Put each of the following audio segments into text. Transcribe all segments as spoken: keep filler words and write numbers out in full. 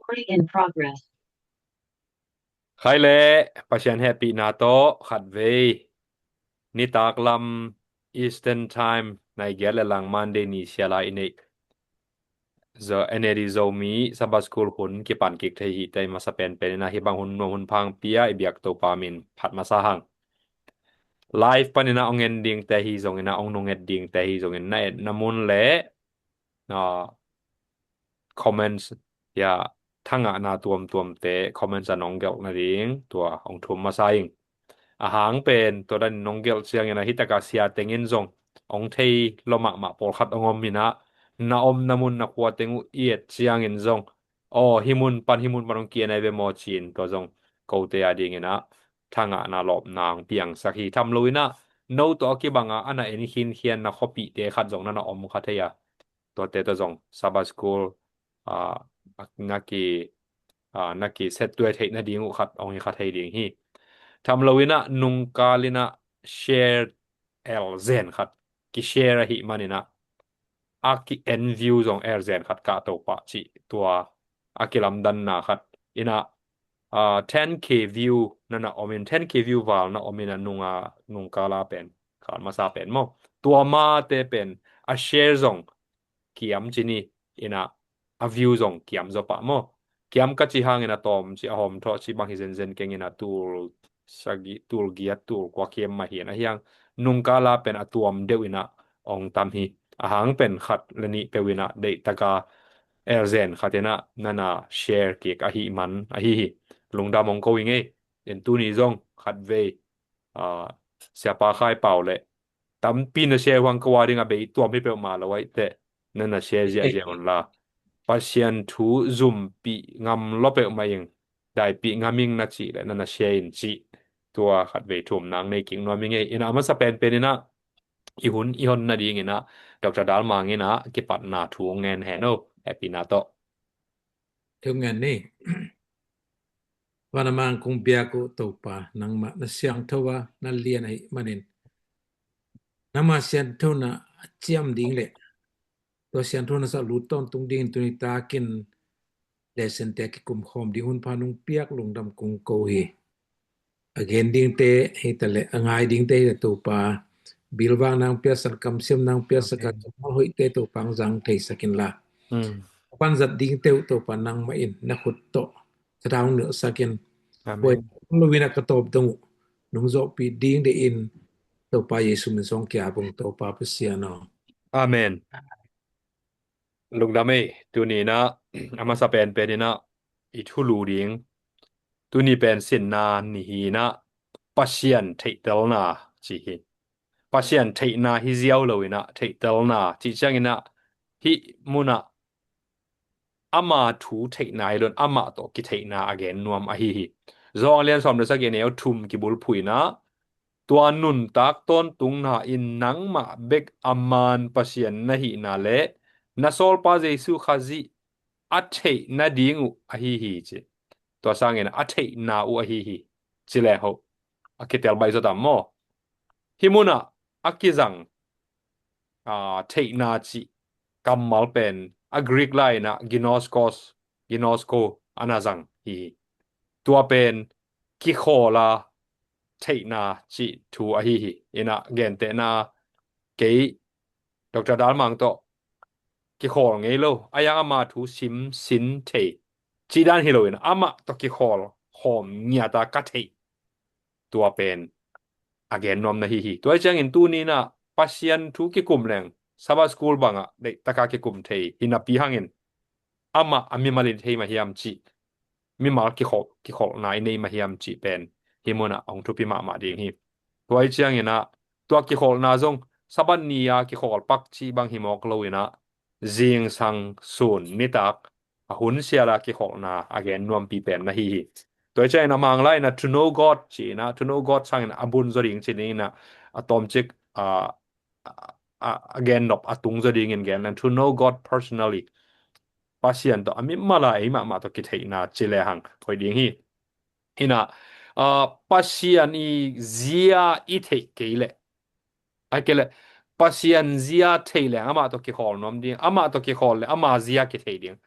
Recording in progress. Khai le Pasian hehpihna tawh khatvei nitak lam Eastern Time nai giat le lang Monday ni siala i neih Zo, N A D Zomi Sabbath School hun kipan kik thei hi tei masa penpen ina hih bang hun nuam hun phang pia i biak Topa min phat masa hang. Live panina ong en dingte hi zongina ong nunget dingte hi zongin na et na mun le na comments ya thangahna tuamtuamte comments a nong gelh nading tua ong thum masa ing. A hang pen tua dan nong gelh siangin a hitaka sia tengin zong ong thei lo mahmah pawlkhat ong om ina na om na mun na khua teng uh i et siangin zong aw hi mun pan hi mun pan ong kian ai ve maw cin tua zong kote a dingina thangahna lawpna ong piangsak hi tham lo ina no tawh a kibanga ana en khinkhian na khuapihte khat zong nana om kha thei a tuate tawh zong Sabbath School a na ki a na ki settuai theih nading uh khat ong hi kha thei ding hi. Tham lo ina nungkal ina share el zen khat ki share ahi manina a ki en view zong el zen khat ka to pah cih tua a kilamdanna khat ina a ten K view nana omin ten K view val na omin a nunga nungkala pen kal masa pen maw tua mate pen a share zong kiam cini ina a view zong kiam zaw pah maw kiam ka ci hangin a tawm ci a hawm thawh ci bang hi zenzen kengin a tul sagi tul giat tul kua kiam mah hi a hiang nungkala pen a tuam deuh ina ong tam hi a hang pen khat le nih peuh ina deihtaka el zen khat ina nana share kik ahi man ahi hi lungdam ong ko i ngei in tuni zong khat vei a siapa khai pau le tampi na share huang ka wa ding a bei tuam hi peuhmah lo ai teh na na share ziahziah un la Pasian thu zumpih ngam lo peuhmah ing daipih ngam ing na cih le na na share in cih tua khat vei thum nang nei kik nuam i ngei ina a masa penpen ina i hun i hon nading ina Dr. Dalmang ina kipatna thu ngen hen o hehpihna tawh. Thu ngen ni. Vanamang kong biak uh Topa nangmah na siangtho a na lian ahi manin nangmah sianthona a ciam ding le tua sianthona sa lut tawntung dingin tuni takin lesson te kikum khawm ding hun pha nung piak lungdam kong ko hi. A gen dingte hi ta le a ngai dingte hi ta Topa bilvang nang piasan kamsiam nang piasak a kammal hoihte Topa ang zang theisakin la panzat dingte uh Topa nangmah in na khut tawh ka daung nilhsakin buai lo ina ka tawp dong uh nung zawhpih ding de in Topa Jesu min song kia bung Topa Pasian aw. Amen. Lungdam ei tuni ina a masa penpen ina i thulu ding tuni pen sinna ni hi ina Pasian theihtelna ci hi. Pasian theihna hi ziau lo ina theihtelna cih ciang ina hih muna ama thu theihna hi lon amah tawh kitheihna a gen nuam ahi hi. Zawng lian sawm le sagih neu thum kibulphuh ina tua nuntak tawntungna in nangmah bek a man Pasian na hihna le na sawlpa Jesu Khazih a theih nading uh ahi hi ci. Tua sangin a theihna uh ahi hi ci le ho a kitel baih zaw tam maw? Hih munah a kizang theihna cih kammal pen a Greek lai inah ginoskos, ginosko ana zang hi hi. Tua pen kikhawla theihna cih thu ahi hi. Inah gentehna kei Doctor Dalmang tawh kikhawl ngei lo a yang ama thu sim sin thei cih dan hi loin amah tawh kikhawl khawm ngiata ka theih tua pen a gen nuamna hi hi. Tua hi ciangin tuni inah Pasian thu kikum leng Sabbath school bangah deihtaka kikum thei hi napi hangin amah a mimal in thei mah hiam cih mimal kikholh, kikholhna i nei mah hiam cih pen hih munah hong thupi mahmah ding hi. Tua hi cianginah tua kikholhna zong Sabbath ni-a kikhawl pak cih bang hi mawk lo inah zingsang sun nitak a hun siala kikholhna a gen nuampi pen na hi hi. Tua hi ciangin a Manglai inah to know God cih inah to know God sangin a bun zaw ding cih ding inah a tawmcik a a gen nop a tung zaw dingin gen leng to know God personally. Pasian tawh a mimal a ei mahmah tawh kitheihna ci lehang hoih ding hi. Inah Pasian i zia i theih kei leh a kei leh Pasian zia theih leng amah tawh kikhawl nuam ding, amah tawh kikhawl leh ama zia kithei ding.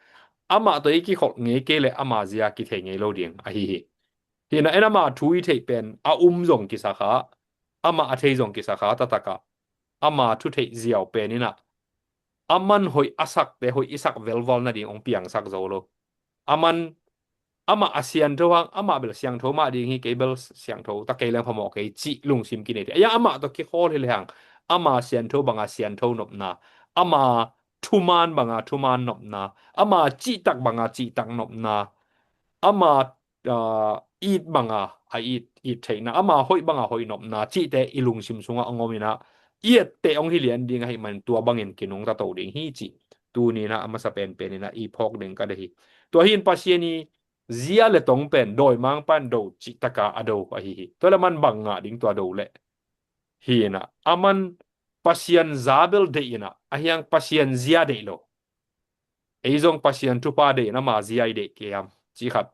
amah tawh i kikholh ngei kei leh ama zia kithei ngei lo ding ahi hi. Hi in ah en ama thu i theih pen a um zong kisa kha, ama a thei zong kisa kha, taktak ah ama thu theih ziau pen in ah aman hoih a sakte hoih i sak velval nading hong piangsak zo lo. Aman amah a siangtho hang, amah bel siangtho mah ding hi, kei bel siangtho ta kei leng phamawh kei cih lungsim kinei te. Ahi hang amah tawh kikhawl hi lehang ama siangtho banga siangtho nopna, ama thuman banga thuman nopna, ama cihtak banga cihtak nopna, ama ah, it banga a it, it theihna, ama hoih banga hoih nopna cihte i lungsim sungah hong om in ah, i etteh hong hi lian ding ahih manin tua bangin kinungta to ding hi cih tuni in ah a masa penpen in ah i phawk ding ka deih hi. Tua hi in Pasian i zia le tong pen dawimangpa in do cihtaka a do ahi hi. Tua leh aman bang ngah ding tua do leh? Hi in ah aman Pasian za bel deih in ah, ahi hang Pasian zia deih lo. Ei zong Pasian thupha deih in ama zia i deih kei hiam cih khat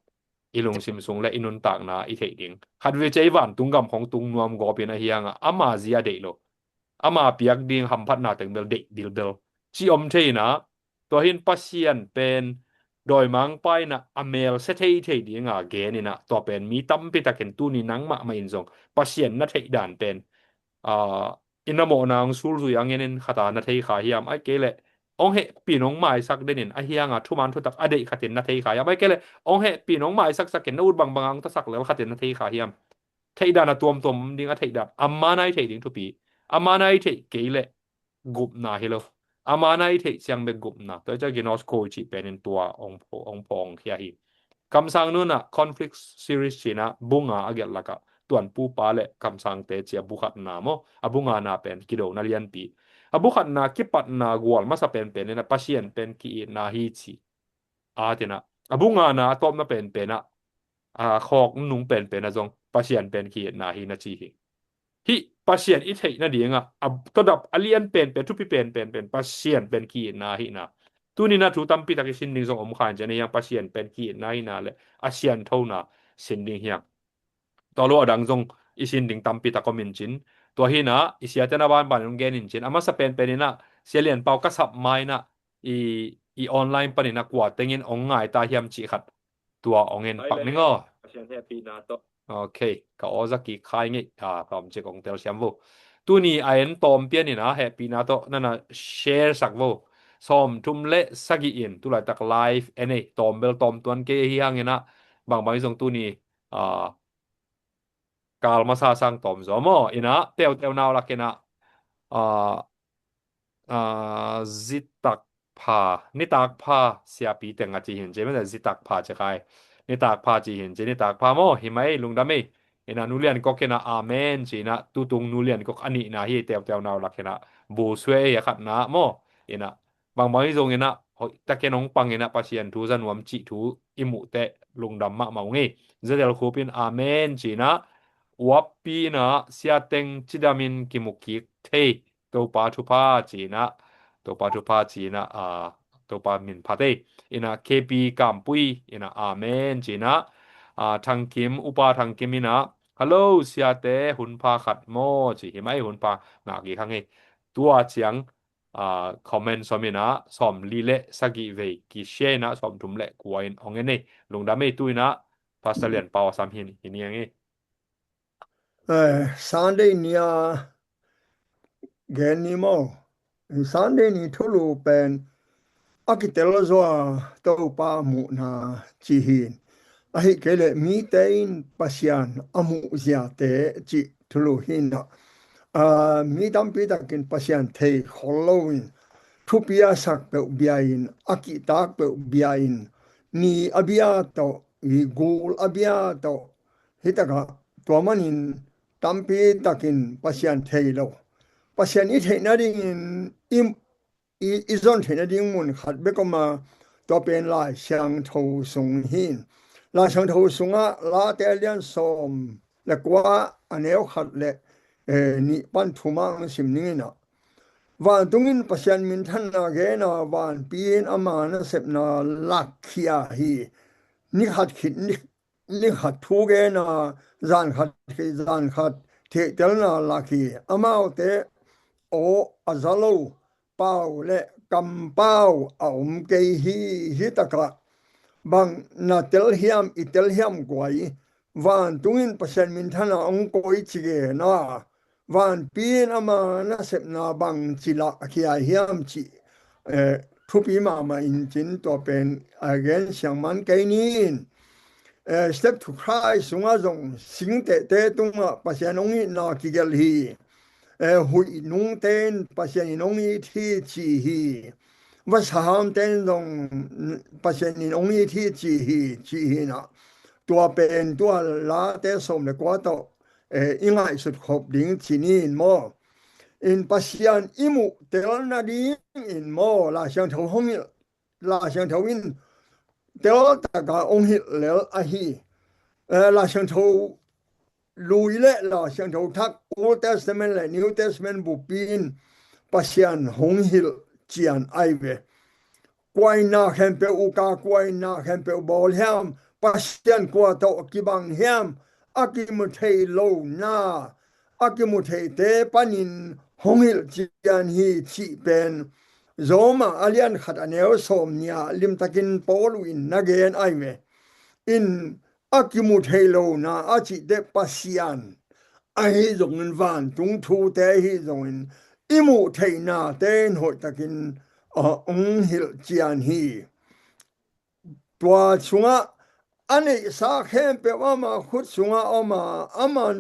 i lungsim sung le i nuntakna i theih ding. Khatvei ciang ei vantung gam khong tung nuam gawp in ahi hang ah ama zia deih lo, ama piak ding hamphatna teng bel deih dilbel cih om thei in ah, tua hi in Pasian pen dawimangpa in ah a mel sia thei thei dinga gen in ah, tua pen mi tampi takin tuni nang mahmah in zong Pasian na theih dan pen, ah, i na mawhna hong sulzui a ngen in khat a na thei kha hiam, ahih kei leh hong hehpih in hong maisak den in, ahi hang ah thuman thutak a deih khat in na thei kha hiam, ahih kei leh hong hehpih in hong maisaksak in na ut bangbang a hong tasak lel khat in na thei kha hiam? Theih dan a tuamtuam om ding, a theih dan a man a i theih ding thupi, a man a i theih kei leh gupna hi lo. A man a i theih ciang bek gupna. Tua hi ciang Ginos Code cih pen in tua hong pho-, hong phawngkhia hi. Kamsang Nun ah Conflict Series ci in ah bu nga a gelh lakah Tuanpupa le Kamsangte ci a bu khatna maw, a bu ngana pen kidona lianpi. A bu khatna kipatna gual masa penpen in ah Pasian pen ki-itna hi ci. A, tua in ah a bu ngana a tawpna penpen ah, a khawk nung penpen ah zong Pasian pen ki-itna hi na ci hi. Hih Pasian i theih nadingah a tawdap a lian penpen, thupi penpen pen Pasian pen ki-itna hi na. Tuni in ah thu tampi tak i sin ding zong om kha in, ciang ahi hang Pasian pen ki-itna hi na le a sianthona sin ding hi hang. Tua lo a dang zong i sin ding tampi tak om in cin. Tua hi in ah i siate na banban in hong gen in cin. A masa penpen in ah Sia Lian Pau ka sap ma in ah i, i online pan in ah kua teng in hong ngai ta hiam cih khat tua hong en pak ning aw. Pasian hehpihna tawh. Ok, ka aw za kik khai ngei, ah, tawm cik hong telsiam vo. Tuni a en tawm pian in ah hehpihna tawh na na share sak vo. Sawmthum le sagih in tulaitak live en ei, tawm bel tawm tuan kei hi hang in ah, bangbang hi zong tuni, ah, kal masa sang tawm zaw maw, in ah teuteu nau lak in ah, ah, ah, zitak pha, nitak pha, siapi teng a ci hi in ci, mete zitak pha ci khai. Nitak pha ci hi in ci, nitak pha maw, hi mai, lungdam ei. In ah Nu Lian Kok in ah amen ci in ah, tutung Nu Lian Kok a nihna hi, teuteu nau lak in ah bu sue ei a khatna maw. In ah bangbang hi zong in ah hoih takin hong pang in ah Pasian thu za nuam cih thu i muh teh lungdam mahmah ung ei. Za Del Khup in amen ci in ah, uappi in ah sia teng cidam in kimu kik thei, Topa thupha ci in ah, Topa thupha ci in ah, ah, Topa min phat ei. In ah K P Kampui in ah amen ci in ah, ah, Thang Kim, Upa Thang Kim in ah, hello siate, hun pha khat maw ci, hi mai, hun pha ngak i khang ei. Tua ciang, ah, comment sawm in ah sawmli le sagih vei ki share in ah sawmthum le kua in hong en ei. Lungdam ei. Tu in ah Pastor Lian Pau a sam hi in, hi ni ang ei. Eh, Sunday ni a gen ni maw. Sunday ni thulu pen a kitel zaw a Topa muhna ci hi in. Ahih kei leh mite in Pasian a muh ziate cih thulu hi in ah, ah, mi tampi takin Pasian thei khol lo in, thupi a sak peuh bia in, a kihtak peuh bia in, ni a bia tawh, i gul a bia tawh, hi takah tua manin tampi takin Pasian thei lo. Pasian i theih nadingin i, i, i zon theih nading mun khat bek om a, tua pen Lai Siangtho sung hi in. Lai Siangtho sungah Late a lian sawm le kua a neu khat le, eh, nih pan thum ah hong sim ning in ah, vantung in Pasian minthanna gen a, vanpi in ama nasepna lakkhia hi. Ni khat khit ni, ni khat thu gen a, zan khat khit zan khat thihtelna lak hi. Amaute aw a za lo, pau le kampau a om kei hi. Hi takah bang na tel hiam, i tel hiam guai, vantung in Pasian minthanna hong koih ci gen a, vanpi in ama nasepna bangci lah khia hiam cih, eh, thupi mahmah in cin tua pen, eh, gen siang man kei ni in, eh, Step to Christ sungah zong singtehte tungah Pasian hong itna kigelh hi. Eh, huih nungte in Pasian in hong it hi ci hi. Vasahamte in zong Pasian in hong it hi ci hi, ci hi na. Tua pen tua Late sawm le kua tawh, eh, i ngaihsut khop ding ci ni in maw. In Pasian i muh tel nading in maw, Lai Siangtho hong hilh, Lai Siangtho in tel taka hong hilh lel ahi. Eh, Lai Siangtho lui le Lai Siangtho thak, Old Testament le New Testament bupi in Pasian hong hilh cian ahi ve. Kua in na khempeuh uk a, kua in na khempeuh bawl hiam, Pasian kua tawh kibang hiam, a kimu thei lo na, a kimu theite panin hong hilh cian hi cih pen Roma a lian khat a neu sawm nih ah limtakin Paul in na gen ahi ve. In a kimu thei lo na a cihte Pasian ahi zongin, vantung thute ahi zongin, i muh theihnate in hoihtakin, ah, hong hilh cian hi. Tua sungah a neihsa khempeuh ama khut sungah om a, ama,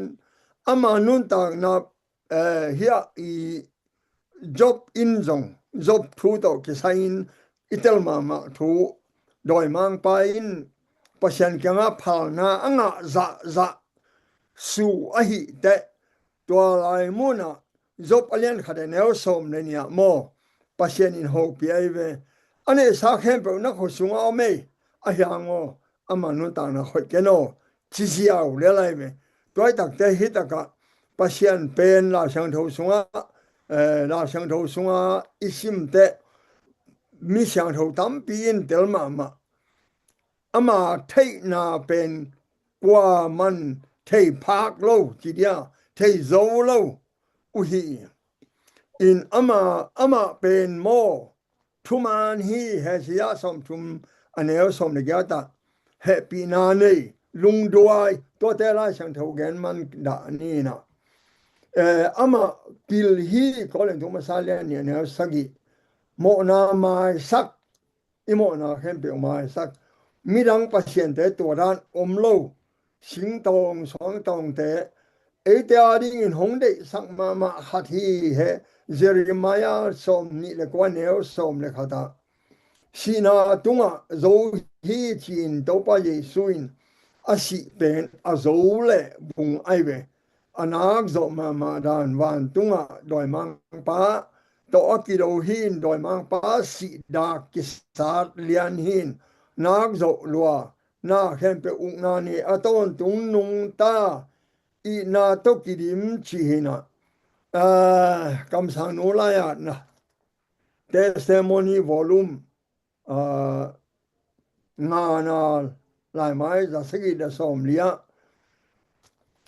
ama nuntakna, eh, hiah i Job in zong, Job thu tawh kisai in i tel mahmah thu, dawimangpa in Pasian kiangah phalna a ngah zahzah su ahih teh, tua lai munah Job a lian khat a neu sawm le nih ah maw, Pasian in hopih ahi ve. A neihsa khempeuh na khut sungah om ei, ahi hang aw, ama nuntakna hoih ken aw, ci ziau lel ahi ve. Tua hi takte hi takah Pasian pen Lai Siangtho sungah, eh, Lai Siangtho sungah i simte mi siangtho tampi in tel mahmah. Ama theihna pen kuaman thei phak lo ci dia, thei zo lo uh hi. In ama, amah pen maw, thuman hi, Isaiah sawmthum a neu sawm le giat ah hehpihna nei, lungduai, tuate Lai Siangtho gen man dah ni na. Eh, amah pil hi, Korin thu masa lian nih a neu sagih, mawhna maisak, i mawhna khempeuh maisak, midang pasiante tua dan om lo, singtawng suangtawngte, eite adingin hong deihsak mahmah khat hi he. Jeremiah sawm nih le kua neu sawm le khat ah, sihna tungah zo hi ci-in Topa Jesu in a sih pen a zo le bung ahi ve. A nak zawh mahmah dan, vantungah dawimangpa tawh a kido hi in, dawimangpa sih dak kisat lian hi in, nak zawh lua, na khempeuh ukna nei, a tawntung nungta, itna tawh kidim ci hi na. Ah, kamsangnu lai-atna, Testimony volume, ah, ngana, laimai za sagih le sawm li ah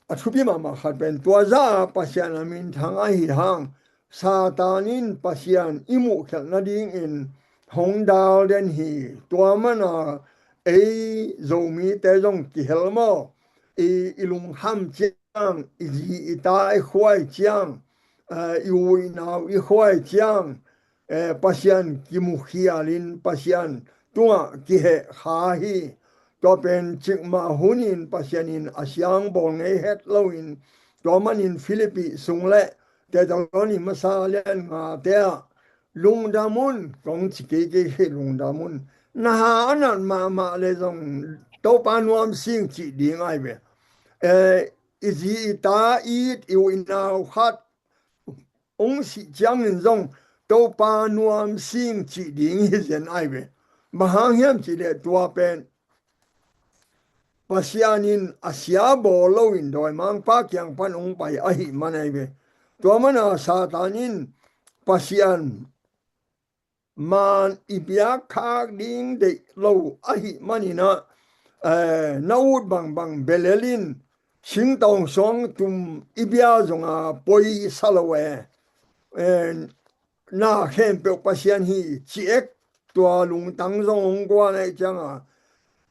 a thupi mahmah khat pen, tua zah a Pasian a minthang ahi hang, Satan in Pasian i muhkhelh nadingin hong dal den hi. Tua mana ei Zomite zong kihel maw, i, i lungkham ciang, i zi i ta i khuai ciang, eh, i u i nau i khuai ciang, eh, Pasian kimukhialin Pasian tungah kiheh kha hi. Tua pen cikmah hunin Pasian in a siangbawl ngei het loin, tua manin Philippi sung le Thessaloni masa lian ngate ah, lungdam un, kong ci kei kei hi, lungdam un. Na ha a nat mahmah le zong Topa nuam sing cih ding ahi ve. Eh, i zi i ta, i it i u i nau khat hong sih ciangin zong Topa nuam sing cih ding hi zen ahi ve. Bang hang hiam cih leh tua pen Pasian in a sia bawl loin dawimangpa kiang pan hong pai ahih man ahi ve. Tua mana Satan in Pasian maan i biak khak ding deih lo ahih manin ah, eh, na ut bangbang belel in, singtawng suangtum i bia zonga poi sa lo e. Eh, na khempeuh Pasian hi ci ek, tua lungtang zong hong guan ahih cianga,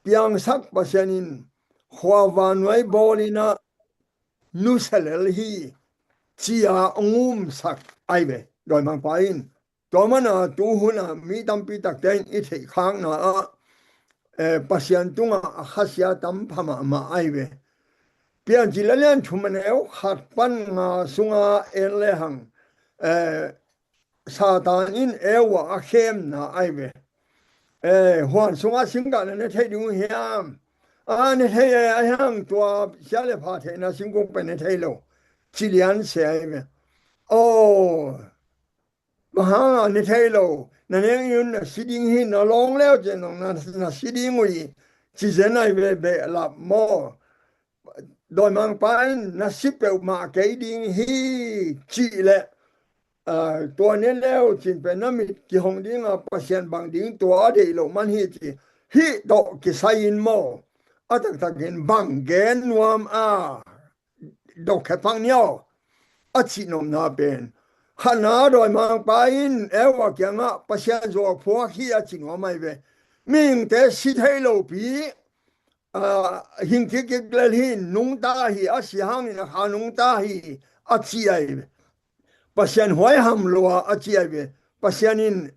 piangsak Pasian in khua vannuai bawl in ah nusia lel hi, ci-a hong umsak ahi ve. Dawimangpa in tua mana tu huna mi tampi takte in i theih khakna ah, eh, Pasian tungah a khasia tam pha mahmah ahi ve. Piancil a lian thum a neu khat pan nga sunga en lehang, eh, Satan in Eva a khemna ahi ve. Eh, huan sungah singgah na ne thei ding uh hiam? A ne thei e, a hiang tua sia le pha theihna singkung pen ne thei lo. Ci lian se ahi ve. Aw, bang hanga ne thei lo? Na neng in na si ding hi, na lawng leu ciang na, na si ding uh hi. Ci zen ahi ve, behlap maw? Dawimangpa in na si peuhmah kei ding hi, cih leh, ah, tua ne leu cin pen na mit kihong dinga Pasian bang ding tua a deih loh man hi ci. Hih tawh kisai in maw, a taktakin bang gen nuam a, dok khe phang ni aw, a cihnopna pen. Khatna, dawimangpa in Eva kiangah Pasian zuau phuak hi a ci nuam ahi ve. Mihingte si thei lopi, ah, hing kikkik lel hi, nungta hi, a si hangin a kha nungta hi, a ci ahi ve. Pasian huaiham lua a ci ahi ve. Pasian in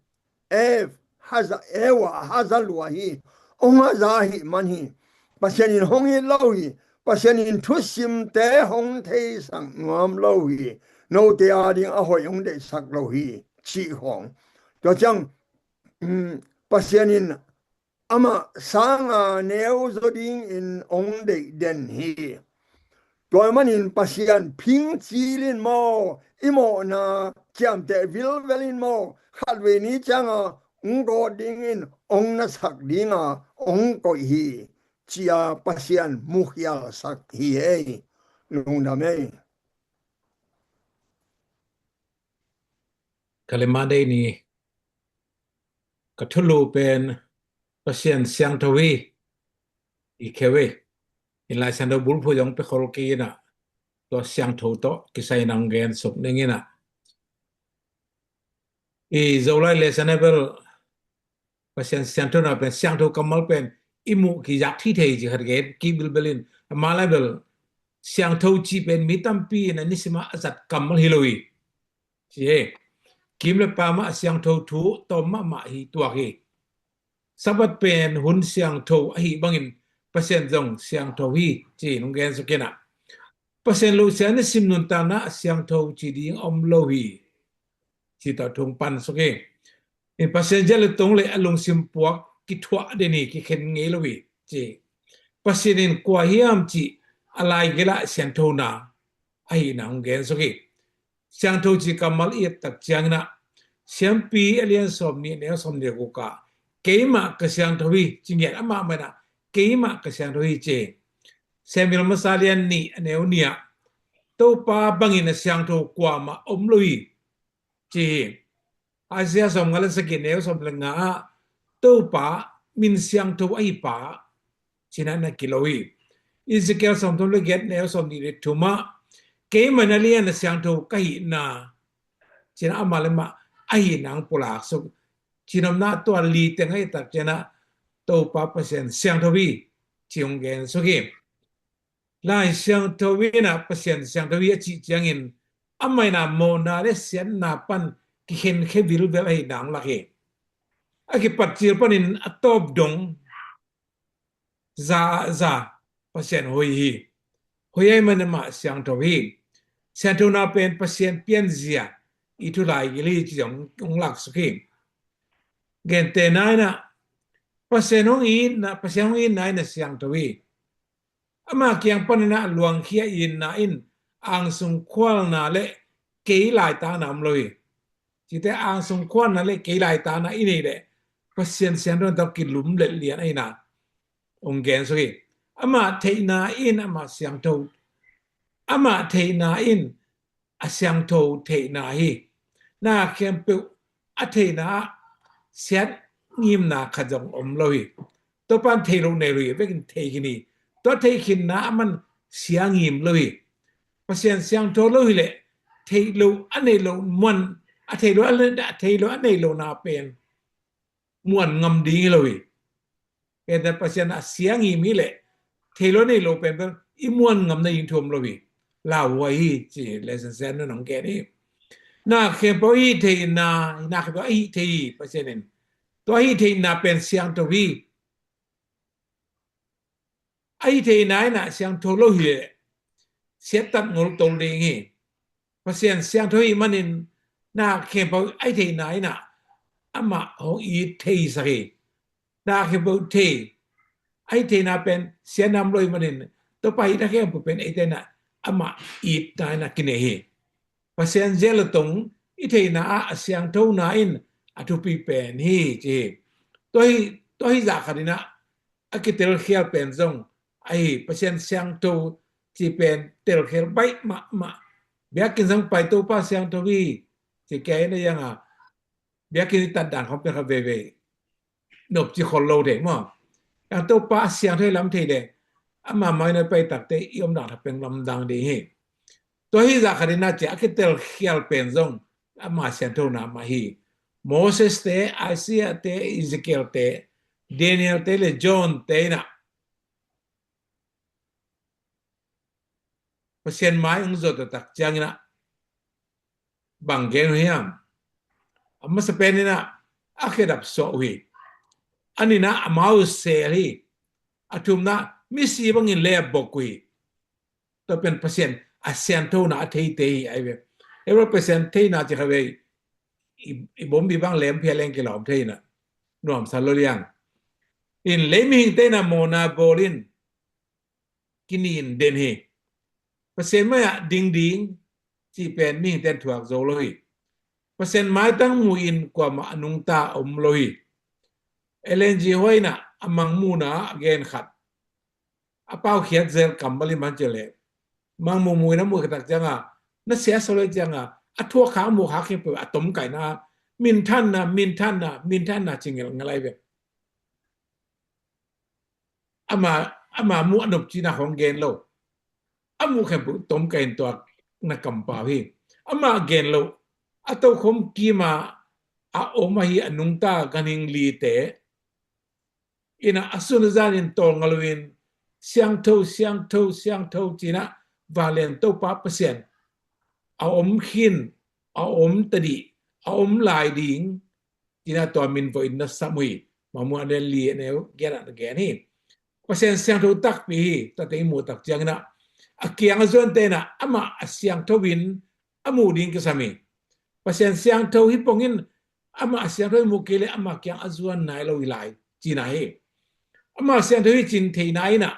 Eve haza, Eva haza lua hi. Hong haza ahih man hi. Pasian in hong it lo hi. Pasian in thusimte hong theisak nuam lo hi. Note ading a hoih hong deihsak lo hi, cih khawng. Tua ciang, um, Pasian in amah sanga neu zaw dingin hong deih den hi. Tua manin Pasian phingcil in maw, i mawhna ciamteh vilvel in maw, khatvei ni cianga hong gawt dingin hong nasak dinga hong koih hi, ci-a Pasian mukhialsak hi ei. Lungdam ei. Ka le ma dei ni, ka thulu pen Pasian siangtho hi, i kheu hi. In Lai Siangtho bulphuh zong pia khol kei in ah, tua siangtho tawh kisai in hong gen suk ning in ah. I Zolai le Sanabel Pasian siangthona pen, siangtho kammal pen i muh kizak thithei ci khat gen kik bilbel in, a ma lai bel siangtho cih pen mi tampi in a nisimah a zat kammal hi lo hi. Ci hi. Kim le pa mah a siangtho thu tawm mahmah hi tuak hi. Sabbath pen hun siangtho ahi bangin Pasian zong siangtho hi, ci nong gen suk in ah. Pasian lo sia nisim nuntakna a siangtho ci ding om lo hi, ci tawh thung pan suk hi. In Pasian zia le tong le a lungsim puak kithuah den hi, kikhen ngei lo hi, ci. Pasian in kua hiam cih a lai gila siangthona ahi nang gen suk hi. Siangtho ci kammal i et tak ciangin ah, Siampi a lian sawm nih a neu sawm nih le guk ah, keimah ka siangtho hi, ci ngiat amah mah in ah, keimah ka siangtho hi ci. Samuel masa lian nih a neu nih ah, Topa bangin a siangtho kuamah om lo hi, ci hi. Isaiah sawm nga le sagih a neu sawm le nga ah, Topa min siangtho ahi pa, ci-in ah na kilo hi. Ezekiel sawm thum le giat neu sawm nih le thum ah, keimah na lian a siangtho ka hihna, ci-in ah amah le amah ahi nang pulak suk. Cinopna tua li teng ahi tak ciangin ah Topa Pasian siangtho hi, ci hong gen suk hi. Lai siangtho in ah Pasian siangtho hi a cih ciangin, amah in ah mawhna le siatna pan kikhenkhia vilvel ahi nang lak hi. A kipat cil panin a tawp dong za, za Pasian hoih hi. Hoih ahih manin amah siangtho hi. Siangthona pen Pasian pianzia i thu laigil hi ci zong hong lak suk hi. Gentehna in ah, Pasian hong itna, Pasian hong itna in ah siangtho hi. Ama kiang panin ah luangkhia itna in angsung khualna le kei laitakna om lo hi. Cite angsung khualna le kei laitakna i neih leh Pasian siangthona tawh kilumlet lian ahihna hong gen suk hi. Amah theihna in amah siangtho, amah theihna in a siangtho theihna hi. Na khempeuh a theihna ah siat ngimna khat zong om lo hi. Topa'n thei loh nei lo hi, vekin thei khin hi. Tua thei khinna ah aman sia ngim lo hi. Pasian siangtho lo hileh theih loh a neih loh muan, a theih loh a, a theih loh a neih lohna pen muan ngam ding hi lo hi. Ken Pasian a siang hi mi le thei lo nei lo pen pen i muan ngam na ing thuam lo hi. Lauhuai hi ci le sansan nun hong gen hi. Na khempeuh hi theina, na khempeuh hi thei hi Pasian in. Tua hi theina pen siangtho hi. A hi theina in a siangtho lo hi le siattat ngol tol ding hi. Pasian siangtho hi manin na khempeuh a hi theina in a amah hong it thei sak hi. Na khempeuh thei a hi theina pen sianam lo hi manin Topa hi na khempeuh pen a hi theina amah itna in a kinei hi. Pasian zia lo tong i theina ah a siangthona in a thupi pen hi ci hi. Tua hi, tua hi zah khat in a a kitelkhial pen zong ahi Pasian siangtho ci pen telkhial baih mahmah. Biakinn zong pai Topa siangtho hi ci kei na iang a biakinn i tat dan khawng pen kha veivei nop ci khol lo thei maw? Yang Topa a siangtho hi lam thei le ama mai na pai takte i om dan kha pen lamdang ding hi. Tua hi zah khat in a cia a kitelkhial pen zong ama sianthona mah hi. Moses te, Isaiah te, Ezekiel te, Daniel te le John te in a Pasian mai hong zuat taktak ciangin a bang gen uh hiam? A masa pen in a a khedap suah uh hi. A nihna amau sel hi. A thumna misi bangin le a bok uh hi. Tua pen Pasian a sianthona a theite hi ai ve. Hebrew Pasian theina ci kha ve i, i bom i bang lem phia leng kilawm theina nuamsa lo liang. In lei mihingte in a mawna bawl in kinin den hi. Pasian mai ah ding ding ci pen mihingte in thuak zo lo hi. Pasian maitang mu in kuamah a nungta om lo hi. Ellen G. White in a a mangmuhna a gen khat a paukhiat zel kammal i man ci le mangmuh mu in a muh khatak cianga na sia so le cianga a thuak khak muh khak hi a tom kaina minthanna minthanna minthanna ci ngelngel ai ve. Ama, ama muh a nop cina hong gen lo. A muh khempeuh tom kain tuak na kampau hi. Ama gen lo. A tokhom kima a om ahi a nungta ganhing lite in a sun a zan in tawlnga loin siangtho, siangtho, siangtho cina vanglian Topa Pasian a om khin, a om tadih, a om lai ding cina tua min vo in na sam uh hi. Mangmuhna lian li a neu giat ah na gen hi. Pasian siangtho takpi hi. Tua teng i muh tak ciangin a a kiang a zuante in a amah a siangtho in a muh ding kisam hi. Pasian siangtho hi pongin amah a siangtho i muh kei le amah kiang a zuan nai lo hi lai cina hi. Amah siangtho hi cin theina in a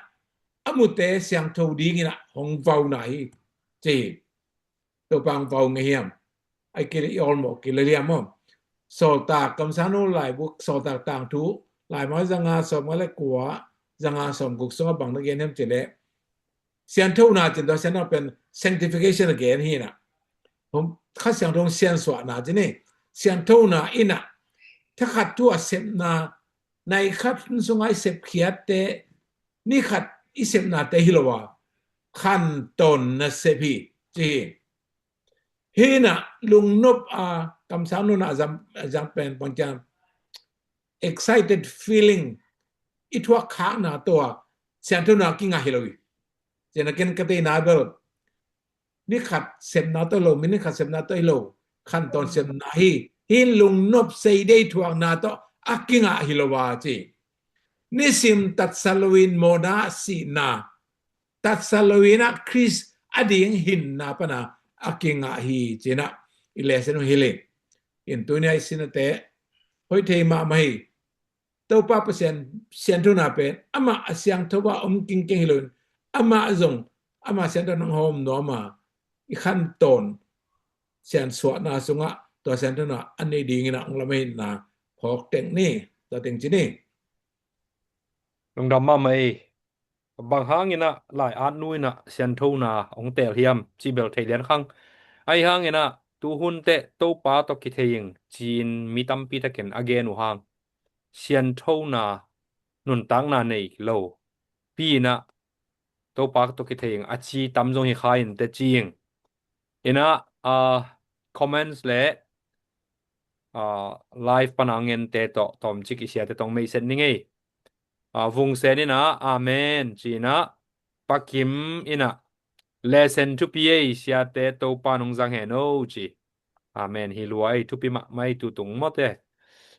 a mute siangtho dingin a hong vauna hi ci hi. Topa hong vau ngei hiam? Ai kei le i awlmawh kei le liam maw? Sawltak Kamsangnu laibu, Sawltak Tangthu laimai zanga sawmnga le kua, zanga sawmguk sungah bang na gen hiam ci le sianthona cin tua sianthona pen sanctification a gen hi na. Kha siangtho siansuahna cin hi. Sianthona in a thakhat thu a sepna nai khat sungah i sepkhiatte ni khat i sepnate hi lo a khantawn nasep hi ci hi. Hi na lungnop a Kamsangnu na a zang pen pangciang excited feeling i thuak khakna tawh a sianthona kingah hi lo hi. Cina ken ka teina bel ni khat sepna tawh lo, minit khat sepna tawh hi lo, khantawn sepna hi. Hi lungnop seidei thuakna tawh a kingah hi lo a ci. Nisim tatsa loin mawna sihna tatsa loin a Khrist a ding hinna pana a kingah hi cina i lesen uh hi le. In tunia i sinate hoih thei mahmah hi. Topa Pasian sianthona pen amah a siangtho a om kingkeng hi loin amah zong amah siangtho nang hawm nuam a i khantawn siansuahna sungah tua sianthona a nei dingin a ong lam a hinna phawk teng ni. Tua teng ci ni. Lungdam mahmah ei. Bang hangin a lai at nu in a sianthona ong tel hiam ci bel thei lian khang. Ahi hangin a tuhun teh Topa tawh kithei ing ci-in mi tampi takin a gen uh hang sianthona nuntakna nei lo pi in a Topa tawh kithei ing a ci tam zong hi kha in te ci ing. In a, ah, comments le, ah, live pana ngente tawh tawmcik i siate tawh meiset ni ngei. Vungsen in ah, Amen ci-in ah, Pa Kim in ah, lesson thupi ei, siate Topa nong zang hen o ci. Amen. Hi lua ei, thupi mahmah ei, tutung mawte.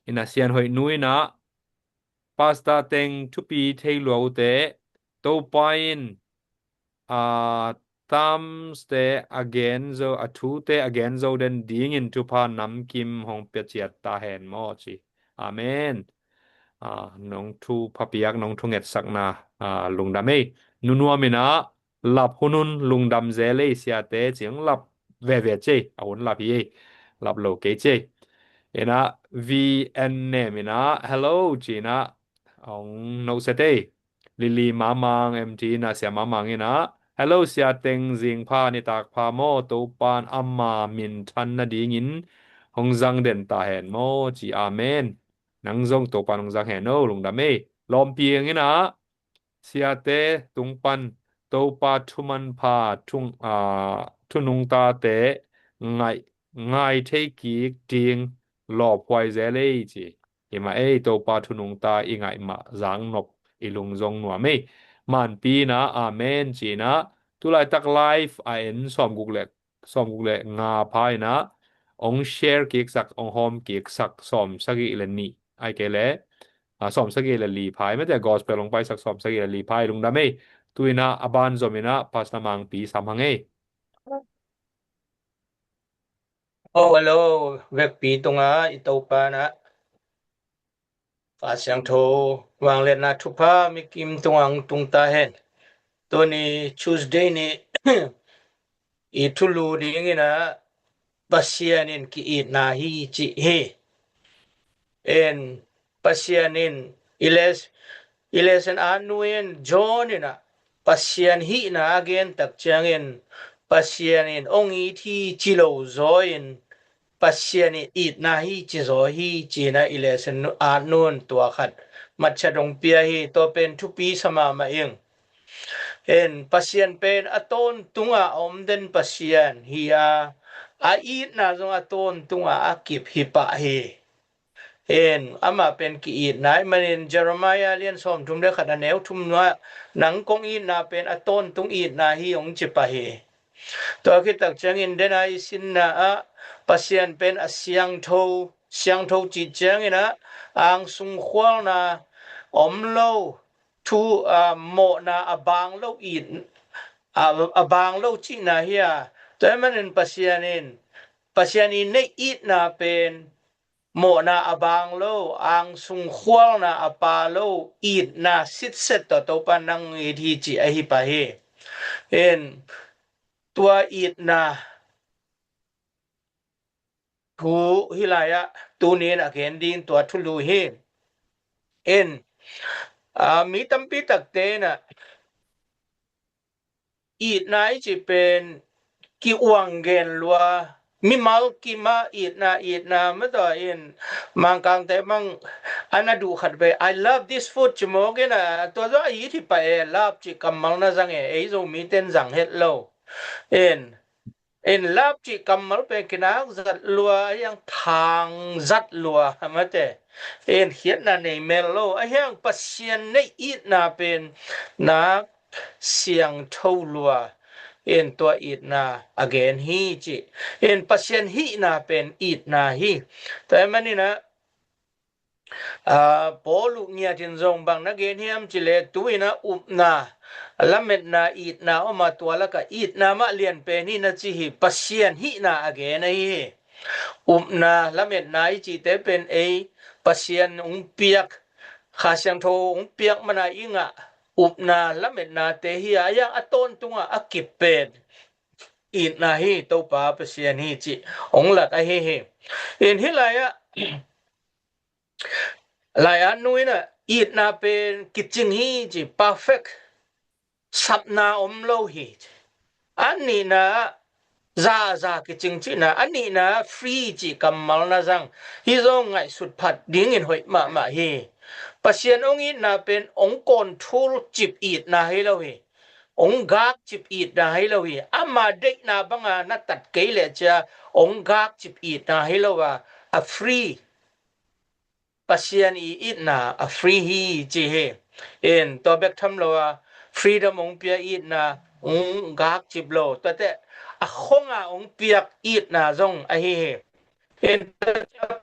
In ah Sian Hoih Nu in ah, Pastor teng thupi thei lua ute, Topa in a terms te a gen zo, a thute a gen zo den dingin thupha namkim hong pia ciat ta hen maw ci. Amen. Nong thupha piak, nong thungetsakna lungdam ei. Nu Nuam in ah, lap hun un lungdam zel ei siate ci, hong lap veve ci ei, a hun lap hi ei, lap lo kei ci ei. In ah V N Nem in ah, hello ci-in ah hong noset ei. Lili Mamang M T in ah, Sia Mamang in ah, hello, sia teng zing pha, nitak pha maw, Topa'n ama minthan nadingin hong zang den ta hen maw ci. Amen. Nang zong Topa'n hong zang hen o, lungdam ei. Lawmpi Eng in ah, siate tung pan Topa thu manpha, thunung tate ngai thei kik ding lawphuai zel ei ci. Hi mah ei, Topa thu nungta i ngaih mah zang nop, i lung zong nuam ei. Manpi in ah, Amen ci-in ah, tulaitak live a en sawmguk le, sawmguk le nga pha in ah, hong share kiksak, hong hawm kiksak sawmsagih le nih, ahih kei leh sawmsagih le li pha ei, mate, gospel hong paisak sawmsagih le li pha ei, lungdam ei. Tu-in ah a ban zom in ah Pastor Mangpi sam hang ei. O, hello, vekpi tungah i Topa in ah Kha Siangtho vangliatna thupha mikim tungah hong tung ta hen. Tuni Tuesday ni i thulu dingin ah Pasian in ki-itna hi cih hi. En, Pasian in i les, i lesson ah Nu in, John in ah Pasian hihna a gen tak ciangin, Pasian in hong it hi ci lo zaw in, Pasian in itna hi ci zaw hi ci-in ah i lesson ah Nu in tua khat matcha dong pia hi. Tua pen thupi sa mahmah ing. En, Pasian pen a tawntungah a om den Pasian hi a, a itna zong a tawntungah a kip hi pah hi. En, amah pen ki-itna ahih manin Jeremiah lian sawmthum le khat a neu thum nuah, nang kong itna pen a tawntung itna hi, hong ci pah hi. Tua khit tak ciangin den a i sinna ah Pasian pen a siangtho, siangtho cih ciangin ah angsung khualna om lo, thu, a, mawhna a bang lo it, a, a bang lo cihna hi a. Tua ahih manin Pasian in, Pasian i neih itna pen mawhna a bang lo, angsung khualna a pha lo itna sitset tawh Topa nang it hi cih ahi pah hi. En, tua itna thu hih lai-ah tuni in a gen ding tua thulu hi. En, a, mi tampi takte in ah itna i cih pen ki-uang gen lua, mimal kim ah itna, itna mah tawh in, Mangkangte bang a na duh khat pen, "I love this food," ci mawk in ah, tua zong a it hi pah e, love cih kammal na zang e, ei Zomite in zang het lo. En, en, love cih kammal pen kinak zat lua, a hiang thang zat lua, mate. En, khiatna nei mel lo, a hiang Pasian neih itna pen nak siangtho lua. En, tua itna a gen hi cih. En, Pasian hihna pen itna hi. Tua ahih manin ah, a, Paul uh ngiat in zong bang na gen hiam cih leh, tu-in ah upna, lametna, itna om a, tua lakah itna mah lian pen hi na ci hi. Pasian hihna a gen ahi hi. Upna, lametna i cihte pen ei Pasian hong piak, Kha Siangtho hong piak man a i ngah upna, lametnate hi a, a hiang a tawntungah a kip pen itna hi, Topa Pasian hi cih hong lak ahi hi. En, hih lai-ah, lai-ah Nu in ah itna pen kicing hi ci, perfect, sapna om lo hi ci. A nihna ah zaza kicing cihna, a nihna ah free cih kammal na zang. Hih zong ngaihsut phat dingin hoih mahmah hi. Pasian hong itna pen hong control cip itna hi lo hi. Hong gak cip itna hi lo hi. Ama deihna banga na tat kei leh cia hong gak cip itna hi lo a, a free. Pasian i itna a free hi ci hi. In tua bek tham lo a, freedom hong pia itna, hong gak cip lo, tuate a khonga hong piak itna zong ahi hi. In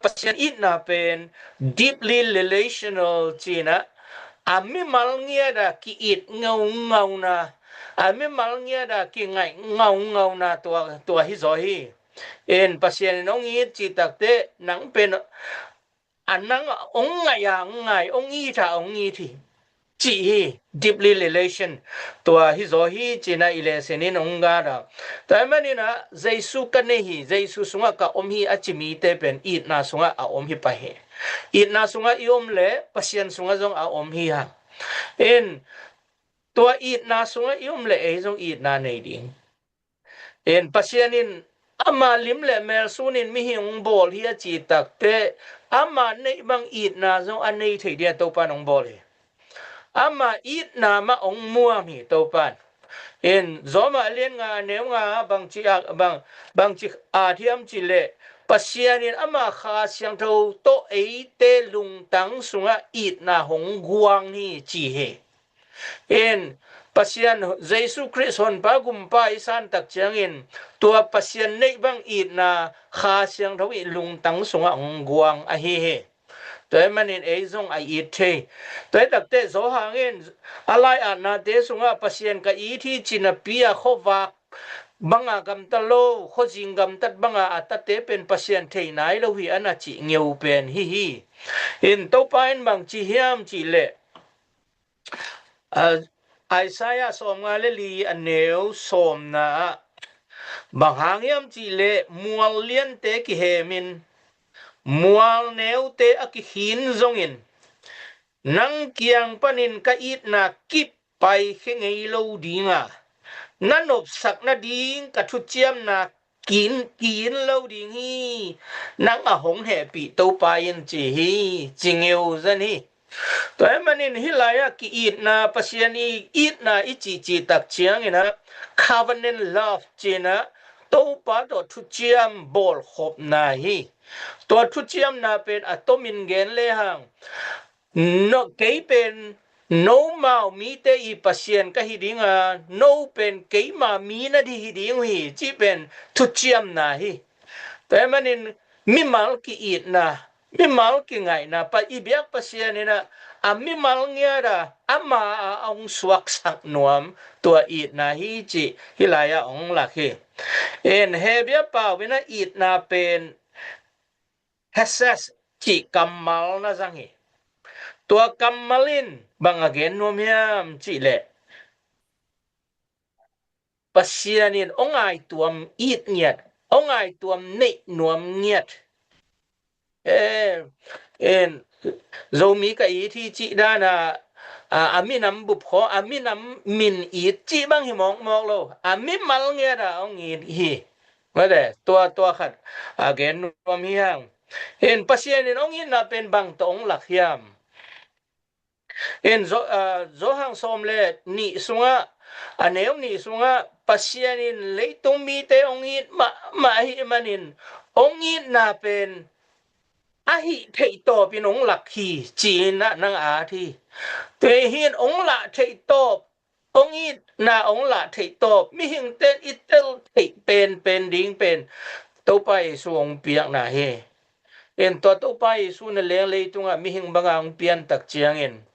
Pasian itna pen deeply relational cihna, a mimal ngiata ki-it ngaungauna, a mimal ngiata kingaih ngaungauna tua, tua hi zaw hi. In Pasian in hong it cih takte nang pen a nang hong ngaih a hong ngai, hong it a hong it hi. Cih hi, deeply relation. Tua hi zaw hi cihna i lesson in hong gak a. Tua ahih manin ah Jesu ka nei hi, Jesu sungah ka om hi a ci mite pen itna sungah a om hi pah hi. Itna sungah i om leh Pasian sungah zong a om hi hang. In tua itna sungah i om leh ei zong itna nei ding. In Pasian in ama lim le mel sunin mihing hong bawl hi a cih takte, ama neih bang itna zong a nei thei ding a Topa in hong bawl hi. Ama itna mah hong muang hi Topa in. In Rom a lian nga a neu nga ah bangci a, bang, bangci at hiam cih leh, Pasian in ama Kha Siangtho tawh eite lungtang sungah itna hong guang hi ci hi. In Pasian Jesu Khrist Honpa Gumpa i san tak ciangin tua Pasian neih bang itna Kha Siangtho i lungtang sungah hong guang ahi hi. Tua ahih manin ei zong a it thei. Tua hi takte Johan in a lai-atnate sungah Pasian ka it hi ci napi a khuavak banga gamta lo, khuazing gamtat banga a tate pen Pasian thei nai lo hi a na cih ngeu pen hi hi. In Topa in bangci hiam cih leh, a, Isaiah sawmnga le li a neu sawmna ah, bang hang hiam cih leh mual liante kihemin, mual neute a kikhin zongin, nang kiang panin ka itna kip paikhia ngei lo ding a, na nopsak nading ka thuciamna kin, kin lo ding hi, nang a hong hehpih Topa in ci hi, ci ngeu zen hi. Tua ahih manin hih lai-ah ki-itna, Pasian i itna i cihcih tak ciangin ah covenant love ci-in ah Topa tawh thuciam bawlkhopna hi. Tua thuciamna pen a tomin gen lehang, no, kei pen nomau mite i Pasian ka hi ding a, no pen keima mi na di hi ding uh hi, cih pen thuciamna hi. Tua ahih manin mimal ki-itna, mimal kingaihna, pa i biak Pasian in ah a mimal ngiat a, ama a hong suaksak nuam tua itna hi cih hih lai-ah hong lak hi. In Hebrew pau in ah itna pen hesed cih kammal na zang hi. Tua kammal in bang a gen nuam hiam cih leh, Pasian in hong ngaihtuam it ngiat, hong ngaihtuam neih nuam ngiat. Eh, en, Zomi ka it hi cih dan a, a, a minam bup khawng, a minam min it cih bang hi mawkmawk lo. A mimal ngiat a hong it hi. Mate, tua, tua khat a gen nuam hi hang. In Pasian in hong itna pen bang tawh hong lak hiam? In Zo-, ah, Johan sawm le nih sungah, a neu nih sungah, Pasian in leitung mite hong it mahmah ahih manin, hong itna pen a hih theih tawpin hong lak hi, ci-in ah nang a at hi. Tua hi in hong lah theih tawp, hong itna hong lah theih tawp, mihingte in i tel theih penpen ding pen Topa Jesu hong piakna hi. In tua Topa Jesu na leng leitungah mihing banga hong pian tak ciangin,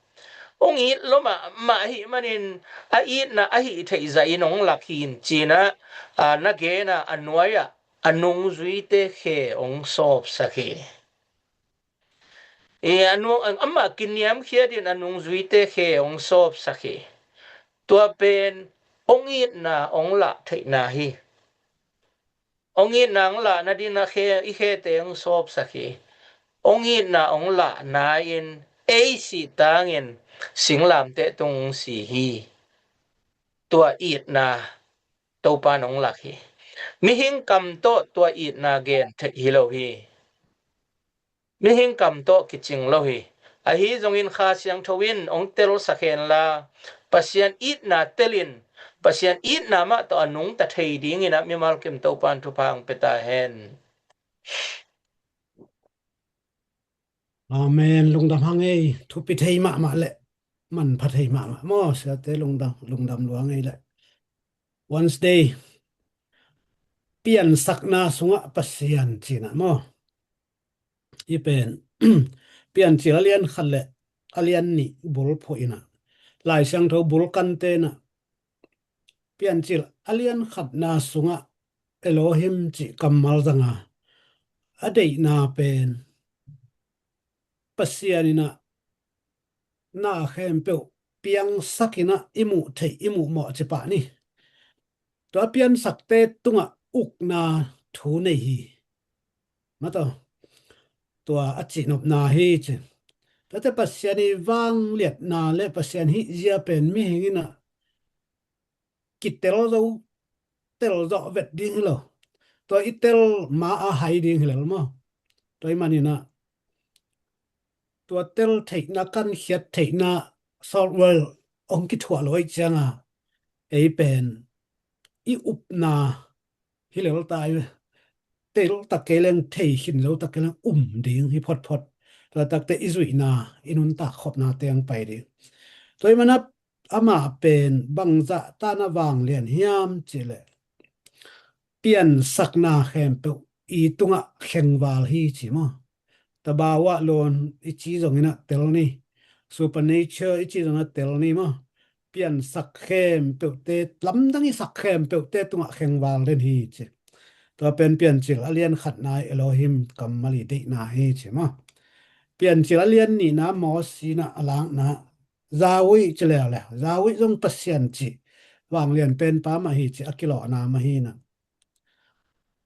hong it lua mahmah ahih manin a itna a hih theih zahin hong lak hi in ci-in ah, a, na gen a, a nuai-ah a nungzuite khe hong sawpsak hi. I a nung, amah kiniamkhiat in a nungzuite khe hong sawpsak hi. Tua pen hong itna hong lah theihna hi. Hong itna hong lahna dingin a khe, i khete hong sawpsak hi. Hong itna hong lahna in ei sih tangin singlamteh tung hong si hi. Tua itna Topa in hong lak hi. Mihing kam tawh tua itna gen theih hi lo hi. Mihing kam tawh kicing lo hi. Ahi zongin Kha Siangtho in hong telsak hen la, Pasian itna telin, Pasian itna mah tawh a nungta thei dingin ah mimal kim Topa in thupha hong pia ta hen. Amen. Lungdam hang ei, thupi thei mahmah leh manpha thei mahmah maw, siate lungdam, lungdam lua ngei leh. Wednesday, piansakna sungah Pasian cihna maw. Hih pen Piancil a lian khat le a lian nih bulphuh inah, Lai Siangtho bulkante inah Piancil a lian khatna sungah Elohim cih kammal zanga a deihna pen Pasian inah na khempeuh piangsak inah i muh theih, i muh mawh cipah ni. Tua piansakte tungah ukna thu nei hi. Mataw, tua a cihnopna hi ci. Tuate Pasian i vangliatna le Pasian hih zia pen mihing inah kitel zo, tel zawh vet ding hi lo. Tua i tel ma a hai ding hi lel maw. Tua i maninah tua tel theihna, kankhiat theihna, salt world hong kithuah lo aih cianga ei pen i upna hi lel ta i, tel tak kei leng, thei khin zo tak kei leng um ding hi photphot. Tua takte i zuihna, i nuntak khopna teng pai ding. Tua i mana amah pen bangzah tana vanglian hiam cihleh piansakna khempeuh i tungah khengval hi ci maw. Tabawah lon i ci zonginah tel ni. Supernatural i ci zonginah tel ni maw. Piansak khempeuhte, lamdang i sak khempeuhte tungah khengval den hi ci. Tua pen Piancil a lian khatna Elohim kammal i deihna hi ci maw. Piancil a lian nihna Mosi inah a lakna Yahweh ci leuleu. Yahweh zong Pasian cih vanglian penpa mah hi ci a kilawhna mah hi inah.